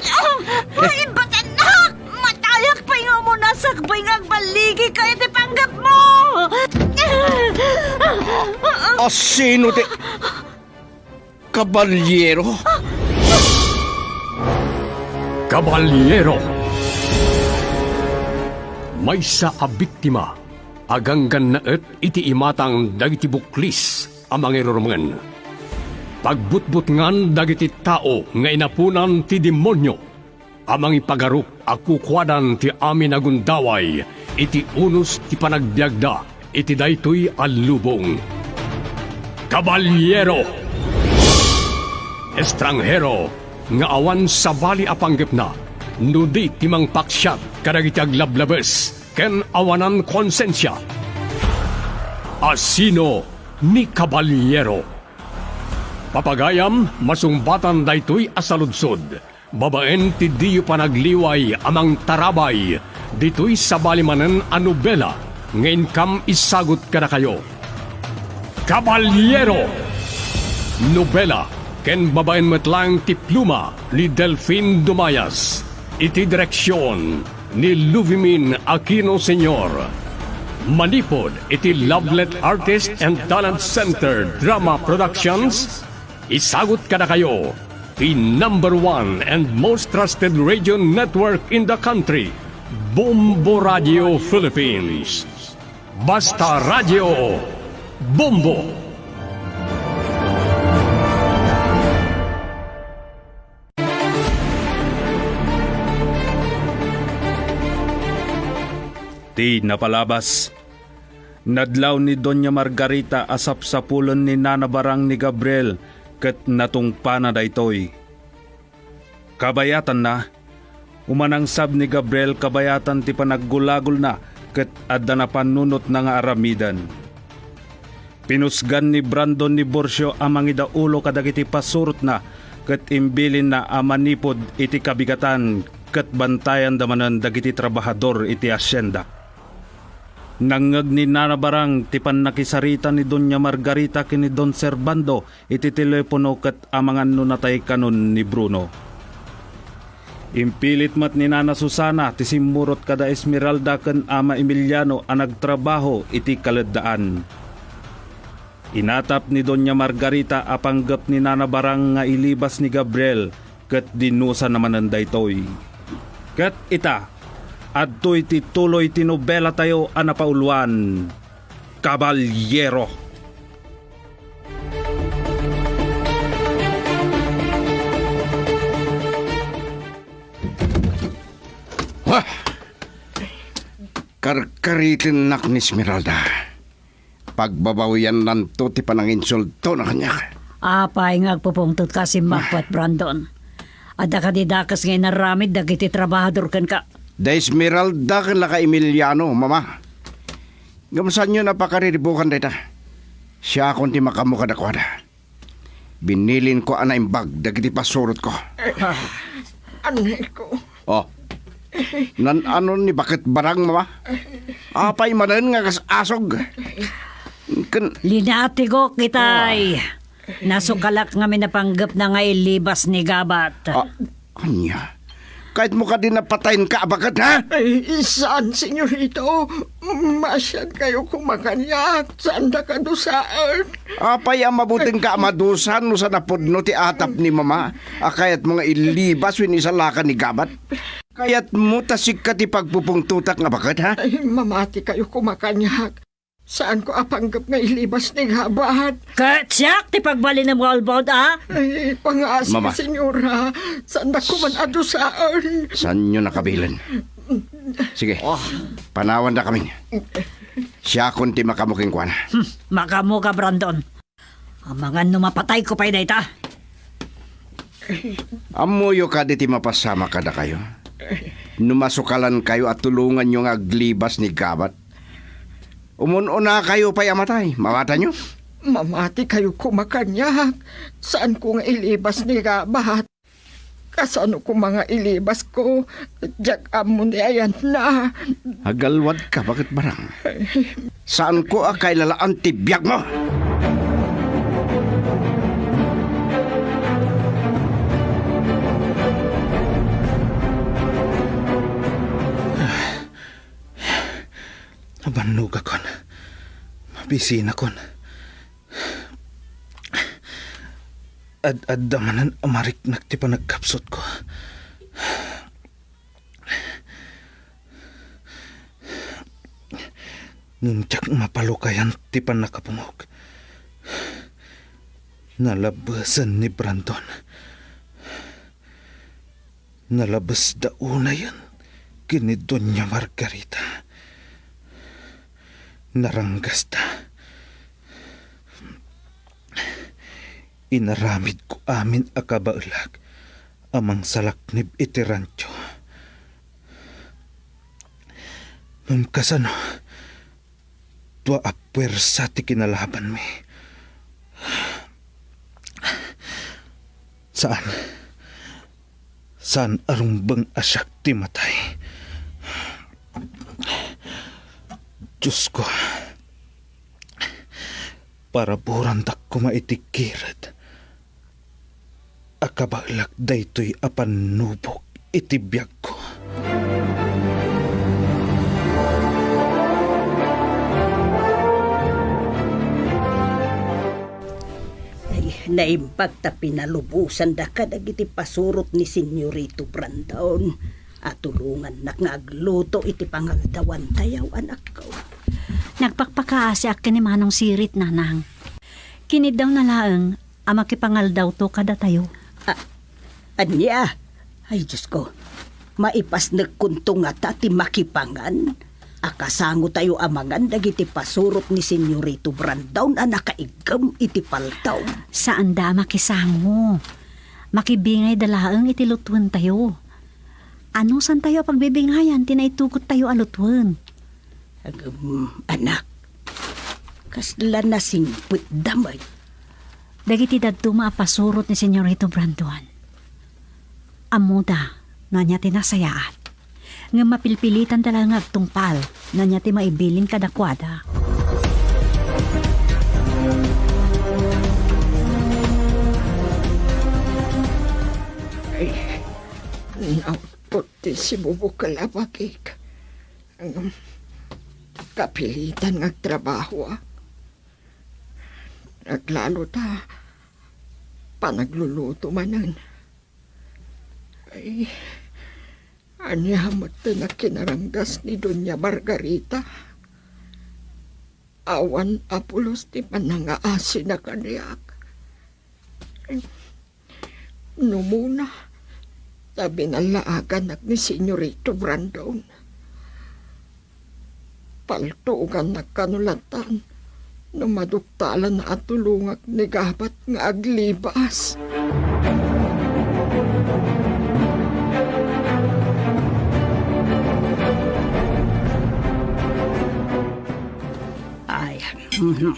ah, ibatannak! Matayak pay nga umunasakbay nga agballigika iti panggepmo! Asino ti Kabalyero? Kabalyero! Maysa a biktima a ganggannaet iti imatang dagiti buklis a mangirurumen. Pagbutbutngan dagiti tao nga inaponan ti demonio a mangipagarup a kukuadan ti amin a gundaway iti unos ti panagbiagda iti daytoy a lubong. Kabalyero! Estranghero nga awan sabali a panggepna no di ti mangpaksiat kadagiti aglablabes ken awanan konsensia. Asino ni Kabalyero? Papagayam, masungbatan daytoy a saludsod. Babaen ti diyo panagliway a mangtarabay Ditoy sabali manen a nobela nga inkam isagut kadakayo, Caballero. Nobela ken babaen met laeng ti pluma ni Delfin Dumayas, iti direksion ni Luvimin Aquino Senior. Manipud iti Lovelet Artist and Talent Center Drama Productions, isagut kadakayo ti number one and most trusted radio network in the country, Bombo Radio Philippines. Basta Radio Bombo. Ti napalabas, nadlaw ni Doña Margarita a sapsapulen ni Nana Barang ni Gabriel ket natungpana daytoy. Kabayatanna, umanangsab ni Gabriel kabayatan ti panaggulagulna ket adda napannunotna nga aramiden. Pinusgan ni Brandon ni Borcio a mangidaulo kadagiti pasurotna ket imbilinna a manipud iti kabigatan ket bantayanda manen dagiti trabahador iti asienda. Nangngeg ni Nana Barang ti pannakisarita ni Doña Margarita ken ni Don Servando iti telepono ket amangan no natay kanon ni Bruno. Impilit met ni Nana Susana ti simmurot kada Esmeralda ken Ama Emiliano a nagtrabaho iti kaleddaan. Inatap ni Doña Margarita a panggep ni Nana Barang nga ilibas ni Gabriel ket dinusanna manen daytoy. Ket ita, adtoy ti tuloy ti nobelatayo a napauluan, Caballero. Wah! Karkaritennak ni Esmeralda. Pagbabawiyannanto ti pananginsultona kaniak. Apay nga agpupungtotka a simmagpet, Brandon? Adda kadi dakes nga inaramid dagiti trabahador kenka? Da Esmeralda ken la ka Emiliano, Mama. Ngem saanyon a pakariribukan dayta. Siakon ti makaammo kadakuada. Binilinko a naimbag dagiti pasurotko. Anayko. Oh. Nan-anon ni Baket Barang, Mama? Apay manen nga kas-asog? Ken Linatigok itay. Ah. Nasukalak ngamin a panggepna nga ilibas ni Gabat. Ah, ania? Kayatmo kadi a patayenka a baket, ha? Ay, saan, senyorito. Maasiankayo koma kaniak. Saanda kadusaen. Apay a mabutengka a madusa no sa napudno ti atap ni Mama a kayatmo nga ilibas wenno isalakan ni Gabat? Kayatmo ta sika ti pagpupungtotak nga baket, ha? Ay, mamatikayo koma kaniak. Saanko a panggep nga ilibas ni Gabat. Ket siak ti pagbalinem nga ulbod, a? Ay, pangaasi, Mama. Senyora. Saandak koman a dusaen. Saanyo nakabilen? Sige, oh, panawandakamin. Siakon ti makaammo kenkuana. Hmm, makaammoka, Brandon. Amangan no mapatayko pay dayta. Ammoyo kadi ti mapasamak kadakayo? No masukalankayo a tulonganyo nga aglibas ni Gabat, umun-unakayo pay a matay. Mawatanyo? Mamatikayo koma kaniak. Saanko nga ilibas ni Gabat. Kasano koma nga ilibasko? Diak ammo ni ayanna. Agalwadka, Baket Barang. Saanko a kailalaan ti biagmo. Nabannogakon. Mabisinakon. Ad-adda manen a mariknak ti panagkapsutko. Ngem diak mapalukayan ti pannakapungok. Nalabesen ni Brandon. Nalabesda unayen ken ni Doña Margarita. Naranggasta. Inaramidko amin a kabaelak a mangsalaknib iti rancho. Ngem kasano? Dua a puersa ti kinalabanmi. Saan. Saan a rumbeng a siak ti matay. Diosko, paraburandak koma iti gired a kabaelak daytoy a pannubok iti biagko. Ay, naimbag ta pinalubosanda kadagiti pasurot ni Senyorito Brandon a tulongannak nga agluto iti pangaldawantayo, anakko. Nagpakpakaasiak ken ni Manong Sirit, Nanang. Kiniddawna laeng a makipangaldawto kadatayo. A-, ania? Ay, Diosko, maipasnekkonto ngata ti makipangan a kasangotayo a mangan dagiti pasurot ni Senyorito Brandon a nakaiggem iti paltaw? Saanda a makisango. Makibingayda laeng iti lutuentayo. Anusantayo a pagbibingayan ti naitugottayo a lutoen? Agem, anak, kasla nasingpetda met. Dagiti dadduma a pasurot ni Senyorito Brandon, ammoda no ania ti nasayaat. Ngem mapilpilitanda laeng nga agtungpal no ania ti maibilin kadakuada. Ay, nautpot ti sibubukel a bagik. Ngem kapilitan nga agtrabahoak. Aglalo ta panagluluto manen. Ay, ania met ti nakinaranggas ni Doña Margarita? Awan a pulos ti panangaasina kaniak. Numona, ta binallaaganak ni Senyorito Brandon. Paltugannak kano latan no maduktalan a tulongak ni Gabat nga aglibas. Ay, mhm.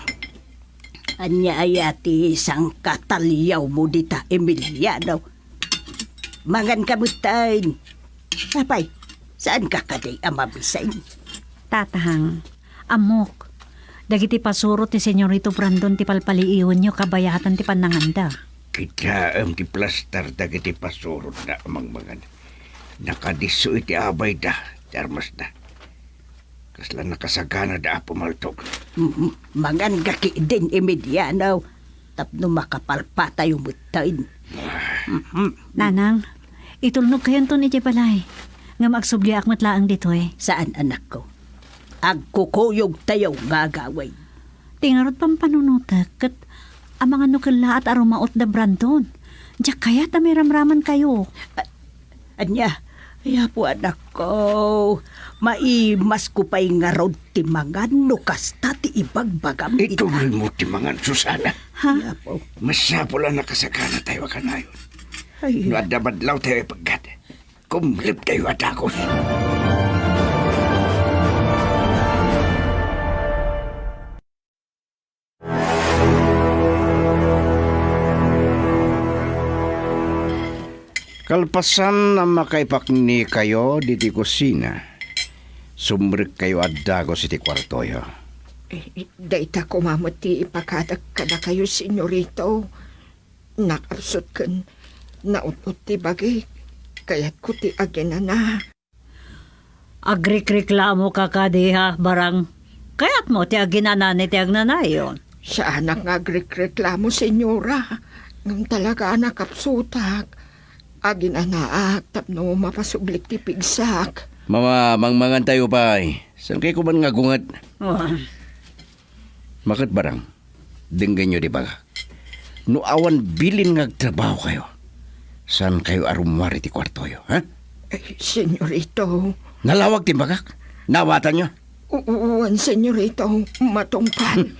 Ania aya ti sangkataliawmo dita, Emiliano? Manganka metten. Apay, saanka kadi a mabisin? Tatang, ammok. Dagiti pasurot ni Senyorito Brandon ti palpaliiwenyo kabayatan ti pannanganda. Kitaem ti plastar dagiti pasurotna a mangmangan. Nakadisso iti abayda ti armasda. Kasla nakasaganada a pumaltog. Mm, mangan gaki din, Emiliano, tapno makapalpatayo metten. Mhm. Nanang, itulnogkayonton idiay balay. Ngem agsubliak met laeng ditoy. Saan, anakko. Agkukuyogtayo nga agawid. Ti ngarud pampanunotek ket amangan no kellaat a rumaut da Brandon. Diak kayat a mairamramankayo. A-, ania? Ay, Apo, anakko, maimasko pay ngarud ti mangan no kasta ti ibagbagam ita. Ituloymo ti mangan, Susana. Ha? Ay, Apo. Masapul a nakasaganatayo a kanayon. Ay. No adda madlawtayo a ipeggad, kumlebtayo a dagus. Kalpasan a makaipaknikayo ditoy kusina, sumrekkayo a dagus iti kuartoyo. Eh, eh, dayta koma met ti ipakadak kadakayo, Senyorito. Nakapsut ken naut-ot ti bagik. Kayatko ti aginana. Agrikreklamoka kadi, ha, Barang? Kayatmo ti aginanaan iti agnanayon? Saanak nga agrikreklamo, Senyora. Ngem talaga a nakapsutak. Aginanaak tapno mapasublik ti pigsak. Mama, mangmangantayo pay. Saan kay kuman nga gunget? Ah. Maket, Barang, denggenyo ti bagak. No awan bilin nga agtrabahokayo, saankayo a rummuar iti kuartoyo, ha? Ay, Senyorito. Nalawag ti bagak? Naawatanyo? U-, wen, Senyorito. Matungpal. Hmm.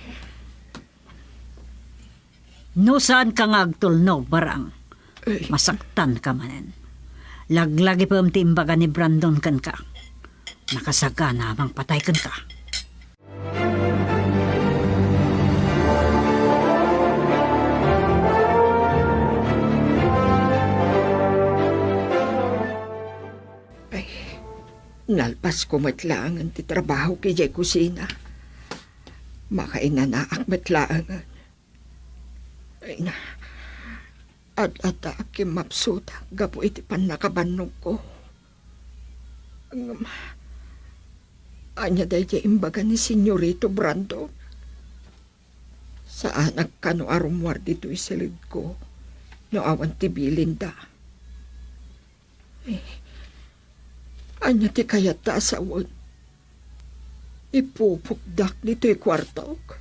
No saanka nga agtulnog, Barang, ay, masaktanka manen. Laglagipem ti imbaga ni Brandon kenka. Nakasagana a mangpatay kenka. Ay, Nalpasko met laengen ti trabahok idiay kusina. Makainanaak met laengen. Ay na, ad-adda a kimmapsutak gapu iti pannakabannogko. Ngem, ania daydiay imbaga ni Senyorito Brandon? Saanak kano a rummuar ditoy siledko no awan ti bilinda. Eh, ania ti kayatta a sawen? Ipupokdak ditoy kuartok.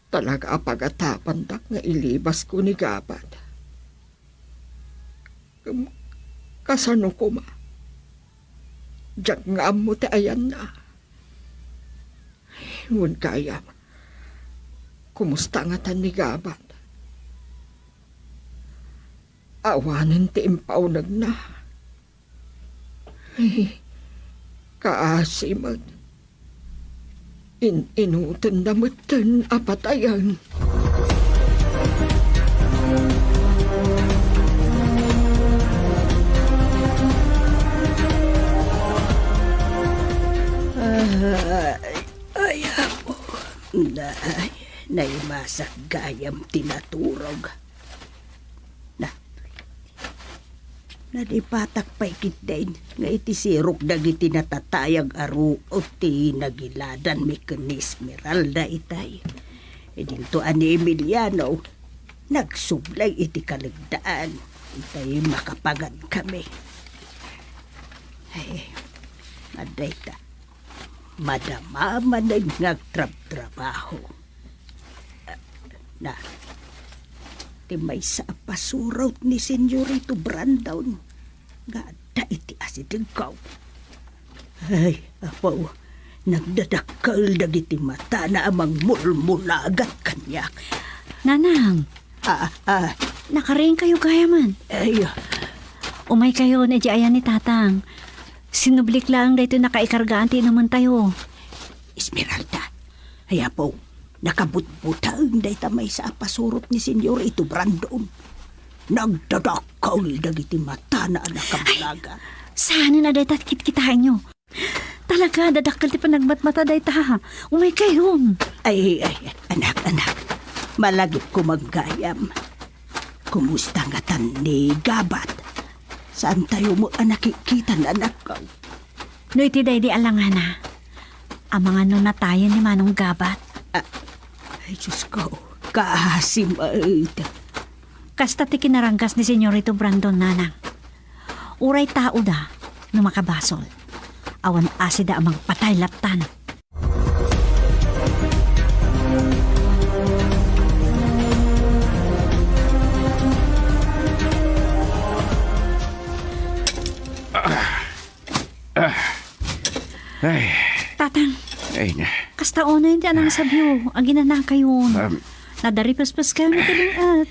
Talaga a pagatapandak nga ilibasko ni Gabat. Ngem kasano koma? Diak nga ammo ti ayanna. Wen gayam, kumusta ngatan ni Gabat? Awanen ti impaunegna. Ay, kaasi met. In-inutenna metten a patayen. Ay, ay, apo. Nay, naimasak gayam ti naturog. Na, nalipatak pay ketdin nga iti sirok dagiti natatayag a ruot ti nagiladanmi ken ni Esmeralda itay. Idinto a ni Emiliano, nagsubli iti kalegdaan. Itay makapangan kami. Ay, adda ita. Madama manen nga agtrabtrabaho. Na, ti maysa a pasurot ni Senyorito Brandon nga adda iti asidegko. Ay, apo, nagdadakkel dagiti matana a mangmulmulagat kaniak. Nanang, ah, ah, nakariingkayo gayamen. Ay, ah. Umaykayon idiay ayan ni Tatang. Sinublik laeng daytoy nakaikargaan ti inumentayo. Esmeralda, ay apo, nakabutbuteng dayta maysa a pasurot ni Senyorito Brandon. Nagdadakkel dagiti matana a nakamulaga. Saanen a dayta kitkitaenyo? Talaga, dadakkel ti panagmatmata dayta. Umaykayon. Ay, ay, anak, anak. Malagip ko manggayam. Kumusta ngatan ni Gabat? Saantayo met a nakikita, anakko? No iti daydi a langana, amangan no natayen ni Manong Gabat. Ah, ay, Diyos ko, kaasi met. Kasta ti kinaranggas ni Senyorito Brandon, nanang. Uray taoda no makabasol, awan asida a mangpatay lattan. Ah. Ay. Tatang, ay na. Kasta unay ti anangsabyo, aginanakayon. Um, Nadaripespeskayon iti lin-et.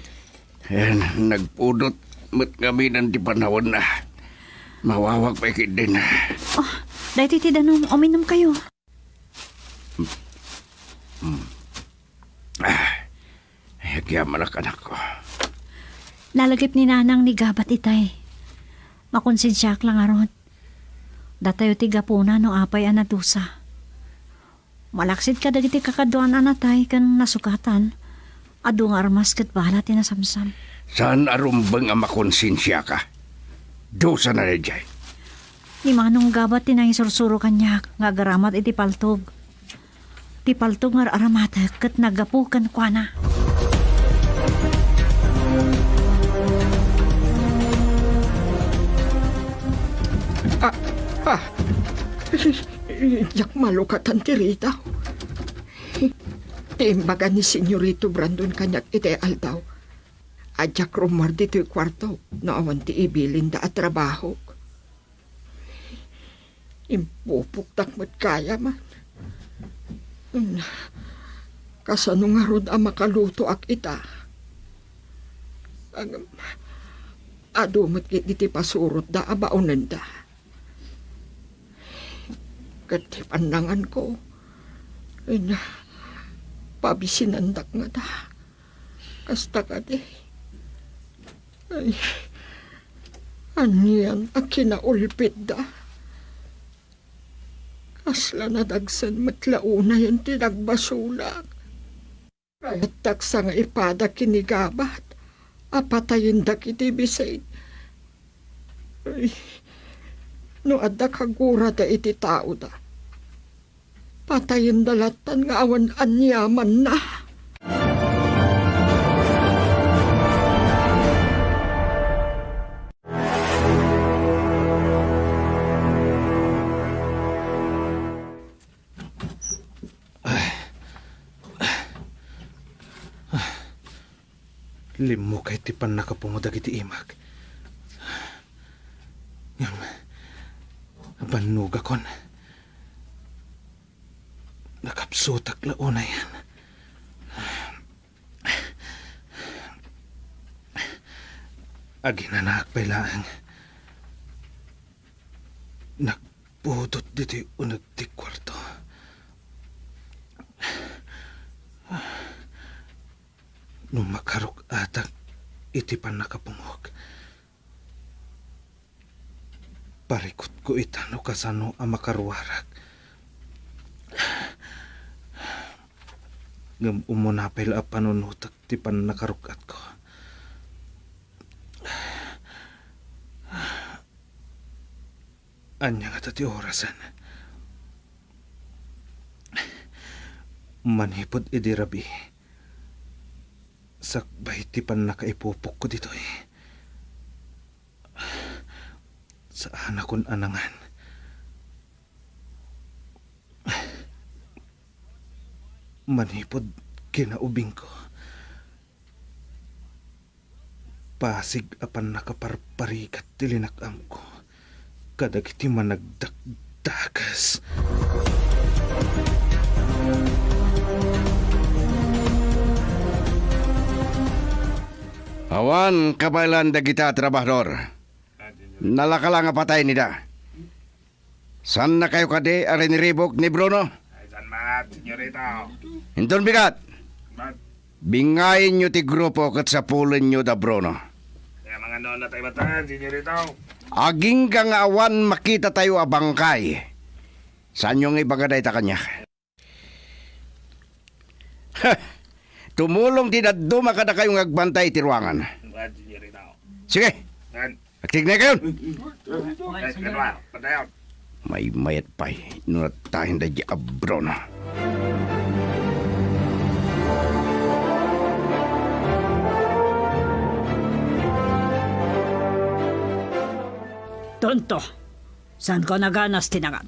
Ayan, nagpudot met ngamin ti panawen na. Mawawag pay ketdin. Oh, daytoy ti danum, uminumkayo. Mm. Ah, agyamanak, anakko. Nalagip ni Nanang ni Gabat itay. Makonsensiaak la ngarud. Datayo ti gapuna no apay a nadusa. Malaksid kadagiti kakaduan a natay ken nasukatan, adu nga armas ket bala ti nasamsam. Saan a rumbeng a makonsensiaka? Dusana daydiay. Ni Manong Gabat ti nangisursuro kaniak nga agaramat iti paltog. Ti paltog nga ar-aramatek ket naggapu kenkuana. Ah, ah. Diak malukatan ti ridaw. Ti imbaga ni Senyorito Brandon kaniak iti aldaw a diak rummuar ditoy kuarto no awan ti ibilinda a trabahok. Impupoktak met gayam. Kasano ngarud a makalutoak ita? Ngem, adu met dagiti pasurotda a baonenda. Ket ti pannanganko, ina, pabisinandak ngata. Kasta kadi. Ay, Anian a kinaulpitda? Kasla nadagsen met la unayen ti nagbasolak. Kayattak sa nga ipada ken ni Gabat a patayen dagiti bisig. Ay, no adda kagurada iti taoda, patayenda lattan nga awan aniamanna. Limmukay ti pannakapungo dagiti imak. Ngem, bannogakon. Nakapsutak la unayen. Aginanaak pay laeng. Nagpudot ditoy uneg ti kuarto. No makaruk-atak iti pannakapungok, parikutko ita no kasano a makaruarak. Ngem umuna pay la a panunotek ti pannakaruk-atko. Ania ngata ti orasen? Manipud idi rabii, sakbay ti pannakaipupokko ditoy, saanakon a nangan. Manipud kinaubingko, pasig a pannakaparparigat ti linak-amko kadagiti managdakdakes. Awan kabaelan dagita a trabahador. Nalaka la nga patayen ida. Saannakayo kadi a riniribuk ni Bruno? Ay, saan met, senyorito? Inton bigat, Mat- bingayenyo ti grupo ket sapulenyo da Bruno. Kaya mga nona tayo matan, senyorito. Agingga nga awan makitatayo a bangkay, saanyo nga ibaga dayta kaniak. Tumulong ti dadduma kadakayo nga agbantay iti ruangan. Mat, senyorito. Sige. Mat. Agtignaykayon! Ay, kadua, padayon. Maymayat pay no natayen daydi a Bruno. Tonto, saanko a naganas ti nangan?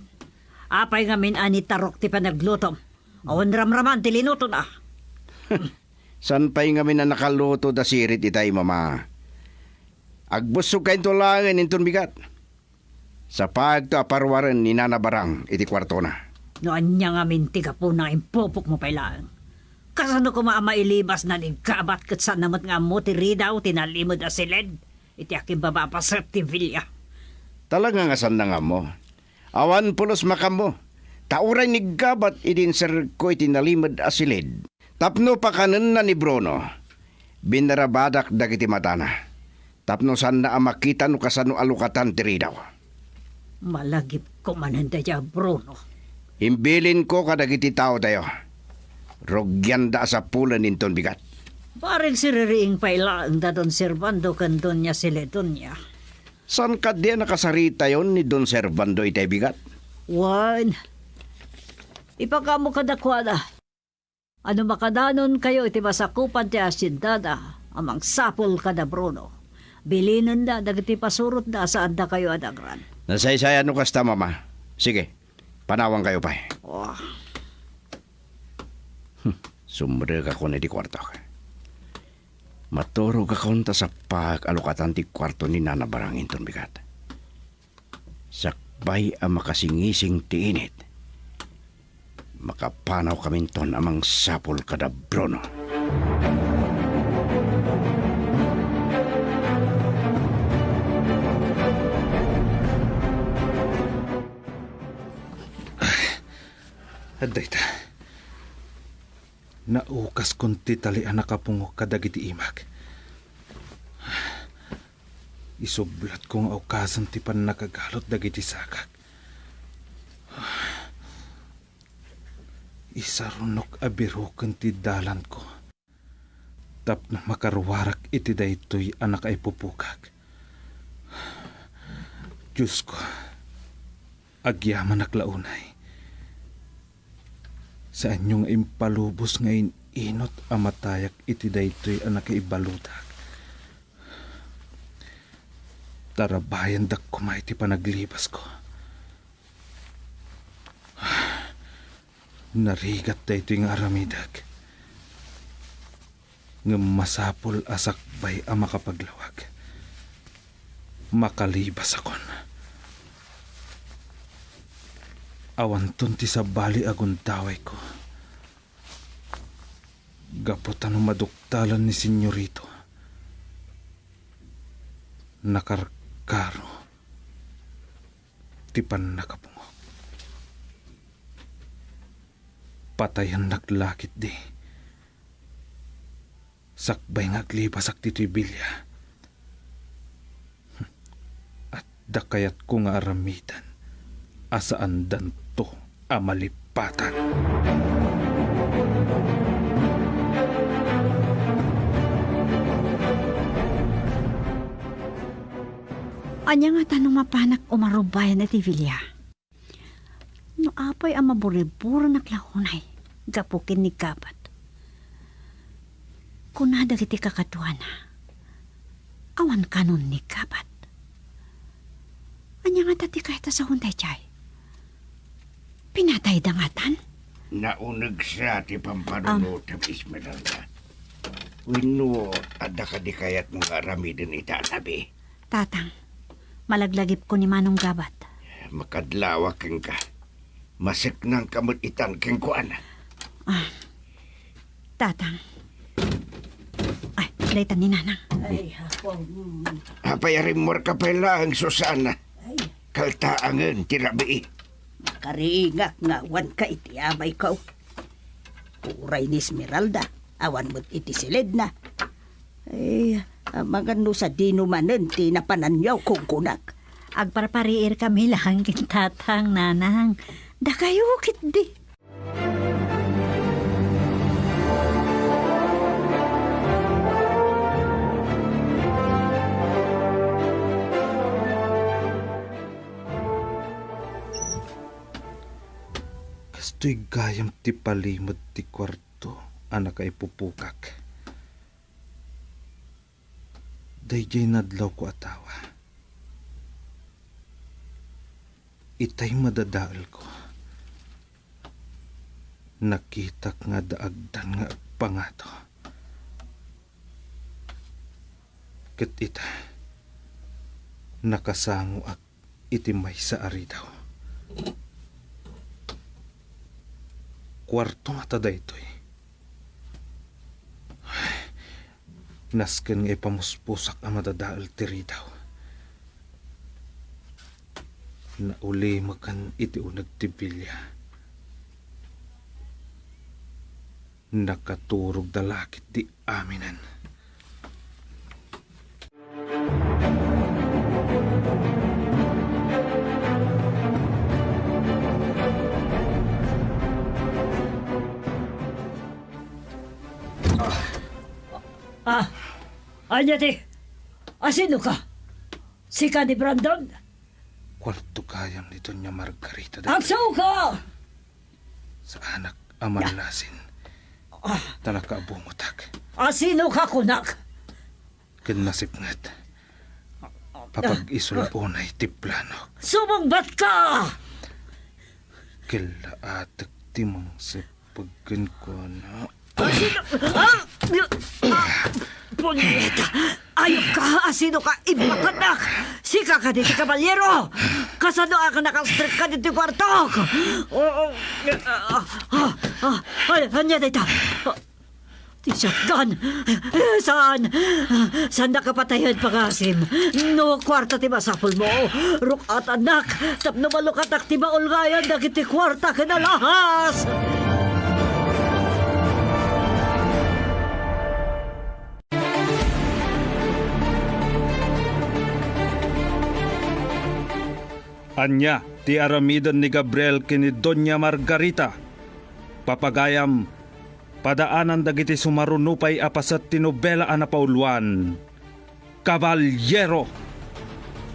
Apay ngamin a nitarok ti panaglutom? Awan ramraman ti linutona. Saan pay ngamin a nakaluto da sirit itay, Mama? Agbussogkayo laengen inton bigat. Sapaagto a paruaren ni Nana Barang iti kuartona. No ania ngamin ti gapuna, impupokmo pay laeng. Kasano koma a mailibasna ni Gabat ket saanna met nga ammo ti ridaw ti nalimed a siled iti akimbaba a paset ti Villa? Talaga nga saanna nga ammo. Awan pulos makammo, ta uray ni Gabat idi inserrekko iti nalimed a siled tapno pakanenna ni Bruno, binarabadak dagiti matana tapno saanna a makita no kasano a lukatan ti ridaw. Malagipko manen dayta a Bruno. Imbilinko kadagiti taotayo, rugianda a sapulen inton bigat. Bareng siririing pay laeng da Don Servando ken Doña Siledonia. Saan kadi a nakasaritayon ni Don Servando itay bigat? Wen, ipakaammo kadakuada a no makadanonkayo iti masakupan ti hasiendada a mangsapul kada Bruno, bilinenda dagiti pasurotda a saandakayo a dagran. Nasaysayat no kasta, Mama. Sige, panawankayo pay. Oh. Hmm, sumrekakon iti kuartok. Maturogakon ta sapaak a lukatan ti kuarto ni Nana Barang inton bigat. Sakbay a makasingising ti init, makapanawkaminton a mangsapul kada Bruno. Adda ita. Naukaskon ti tali a nakapungo kadagiti imak. Isublatko nga ukasen ti pannakagalut dagiti sagak. Isarunok a biroken ti dalanko tapno makaruarak iti daytoy a nakaipupukak. Diosko, agyamanak la unay. Saanyo nga impalubos nga in-inut a matayak iti daytoy a nakaibaludak. Tarabayandak koma iti panaglibasko. Narigat daytoy nga aramidek. Ngem masapul a sakbay a makapaglawag. Makalibasakon. Awanton ti sabali a gundawayko. Gapu ta no maduktalan ni Senyorito, nakarkaro ti pannakapungok. Patayennak la ketdi. Sakbay nga aglibasak ditoy bilia, adda kayatko nga aramiden a saandanto a malipatan. Ania ngata no mapanak umarubayan iti bilia? No apay a maburiburanak la unay gapu ken ni Gabat. Kuna dagiti kakaduana, awan kanon ni Gabat. Ania ngata ti kayat a saon daydiay? Pinatayda ngatan? Naunegsa ti pampanunotem, Esmeralda. Wenno, adda kadi kayatmo nga aramiden ita a tabi? Tatang, malaglagipko ni Manong Gabat. Makadlawak kenka. Maseknangka met itan kenkuana. Ah, Tatang. Ay, dayta ni Nanang. Ay, Apo. Apay a rimmuarka pay laeng, Susana? Ay. Kaltaangen ti rabii. Nakariingak nga awanka iti amayko. Uray ni Esmeralda, awan met iti siledna. Ay, amangan no sadino manen ti napananyo, kunkunak. Agparpariirkami laeng ken Tatang, Nanang. Dakayo ketdi. Kastoy gayam ti palimed ti kuarto a nakaipupukak. Daydiay nadlawko a tawa. Itay madadaelko, nakitak nga adda agdan nga agpangado. Ket ita, nakasangoak iti maysa a ridaw. Kuarto ngata daytoy. Nasken nga ipamuspusak a madadael ti ridaw. Naulimeken iti uneg ti bilia. Nakaturogda la ketdi aminen. Ah, ania ti? Asino ka? Sika ni Brandon? Kuarto gayam ni Doña Margarita daytoy. Agsuko! Saanak a mallasin. Ah. Ta nakaabungotak. Asino ka kunak? Ken nasipnget, papag-isul unay ti planok. Sumungbat ka! Killaatek ti mangsipeg kenkuana. Asino? Ah! Ah! Punyeta! Ayop ka! Asino ka? Impapanak! Sika kadi ti kabalyero! Kasano a nakastrik ka ditoy kuartok? Oh, oh, ah, ah, ah, ah, ania dayta? Ti shotgun! Eh, saan? Saan nakapatayan, pangasim? No kuarta ti masapulmo, ruk-atanak tapno malukatak ti maulgayan dagiti kuarta ken alahas! Ania ti aramiden ni Gabriel ken ni Doña Margarita? Papagayam, padaanan dagiti sumaruno pay a paset ti nobela a napauluan, Caballero.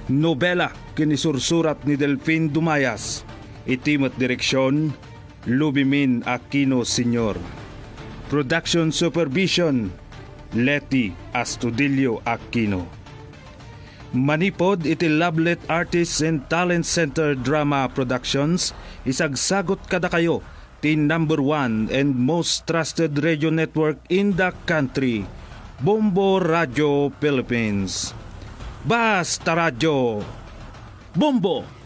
Nobela ken ni sursurat ni Delfin Dumayas. Iti met direksion, Lubimin Aquino Senior. Production supervision, Leti Astudillo Aquino. Manipod iti Lovelet Artists and Talent Center Drama Productions, isagsagot kadakayo ti number one and most trusted radio network in the country, Bombo Radio Philippines. Basta Radio Bombo!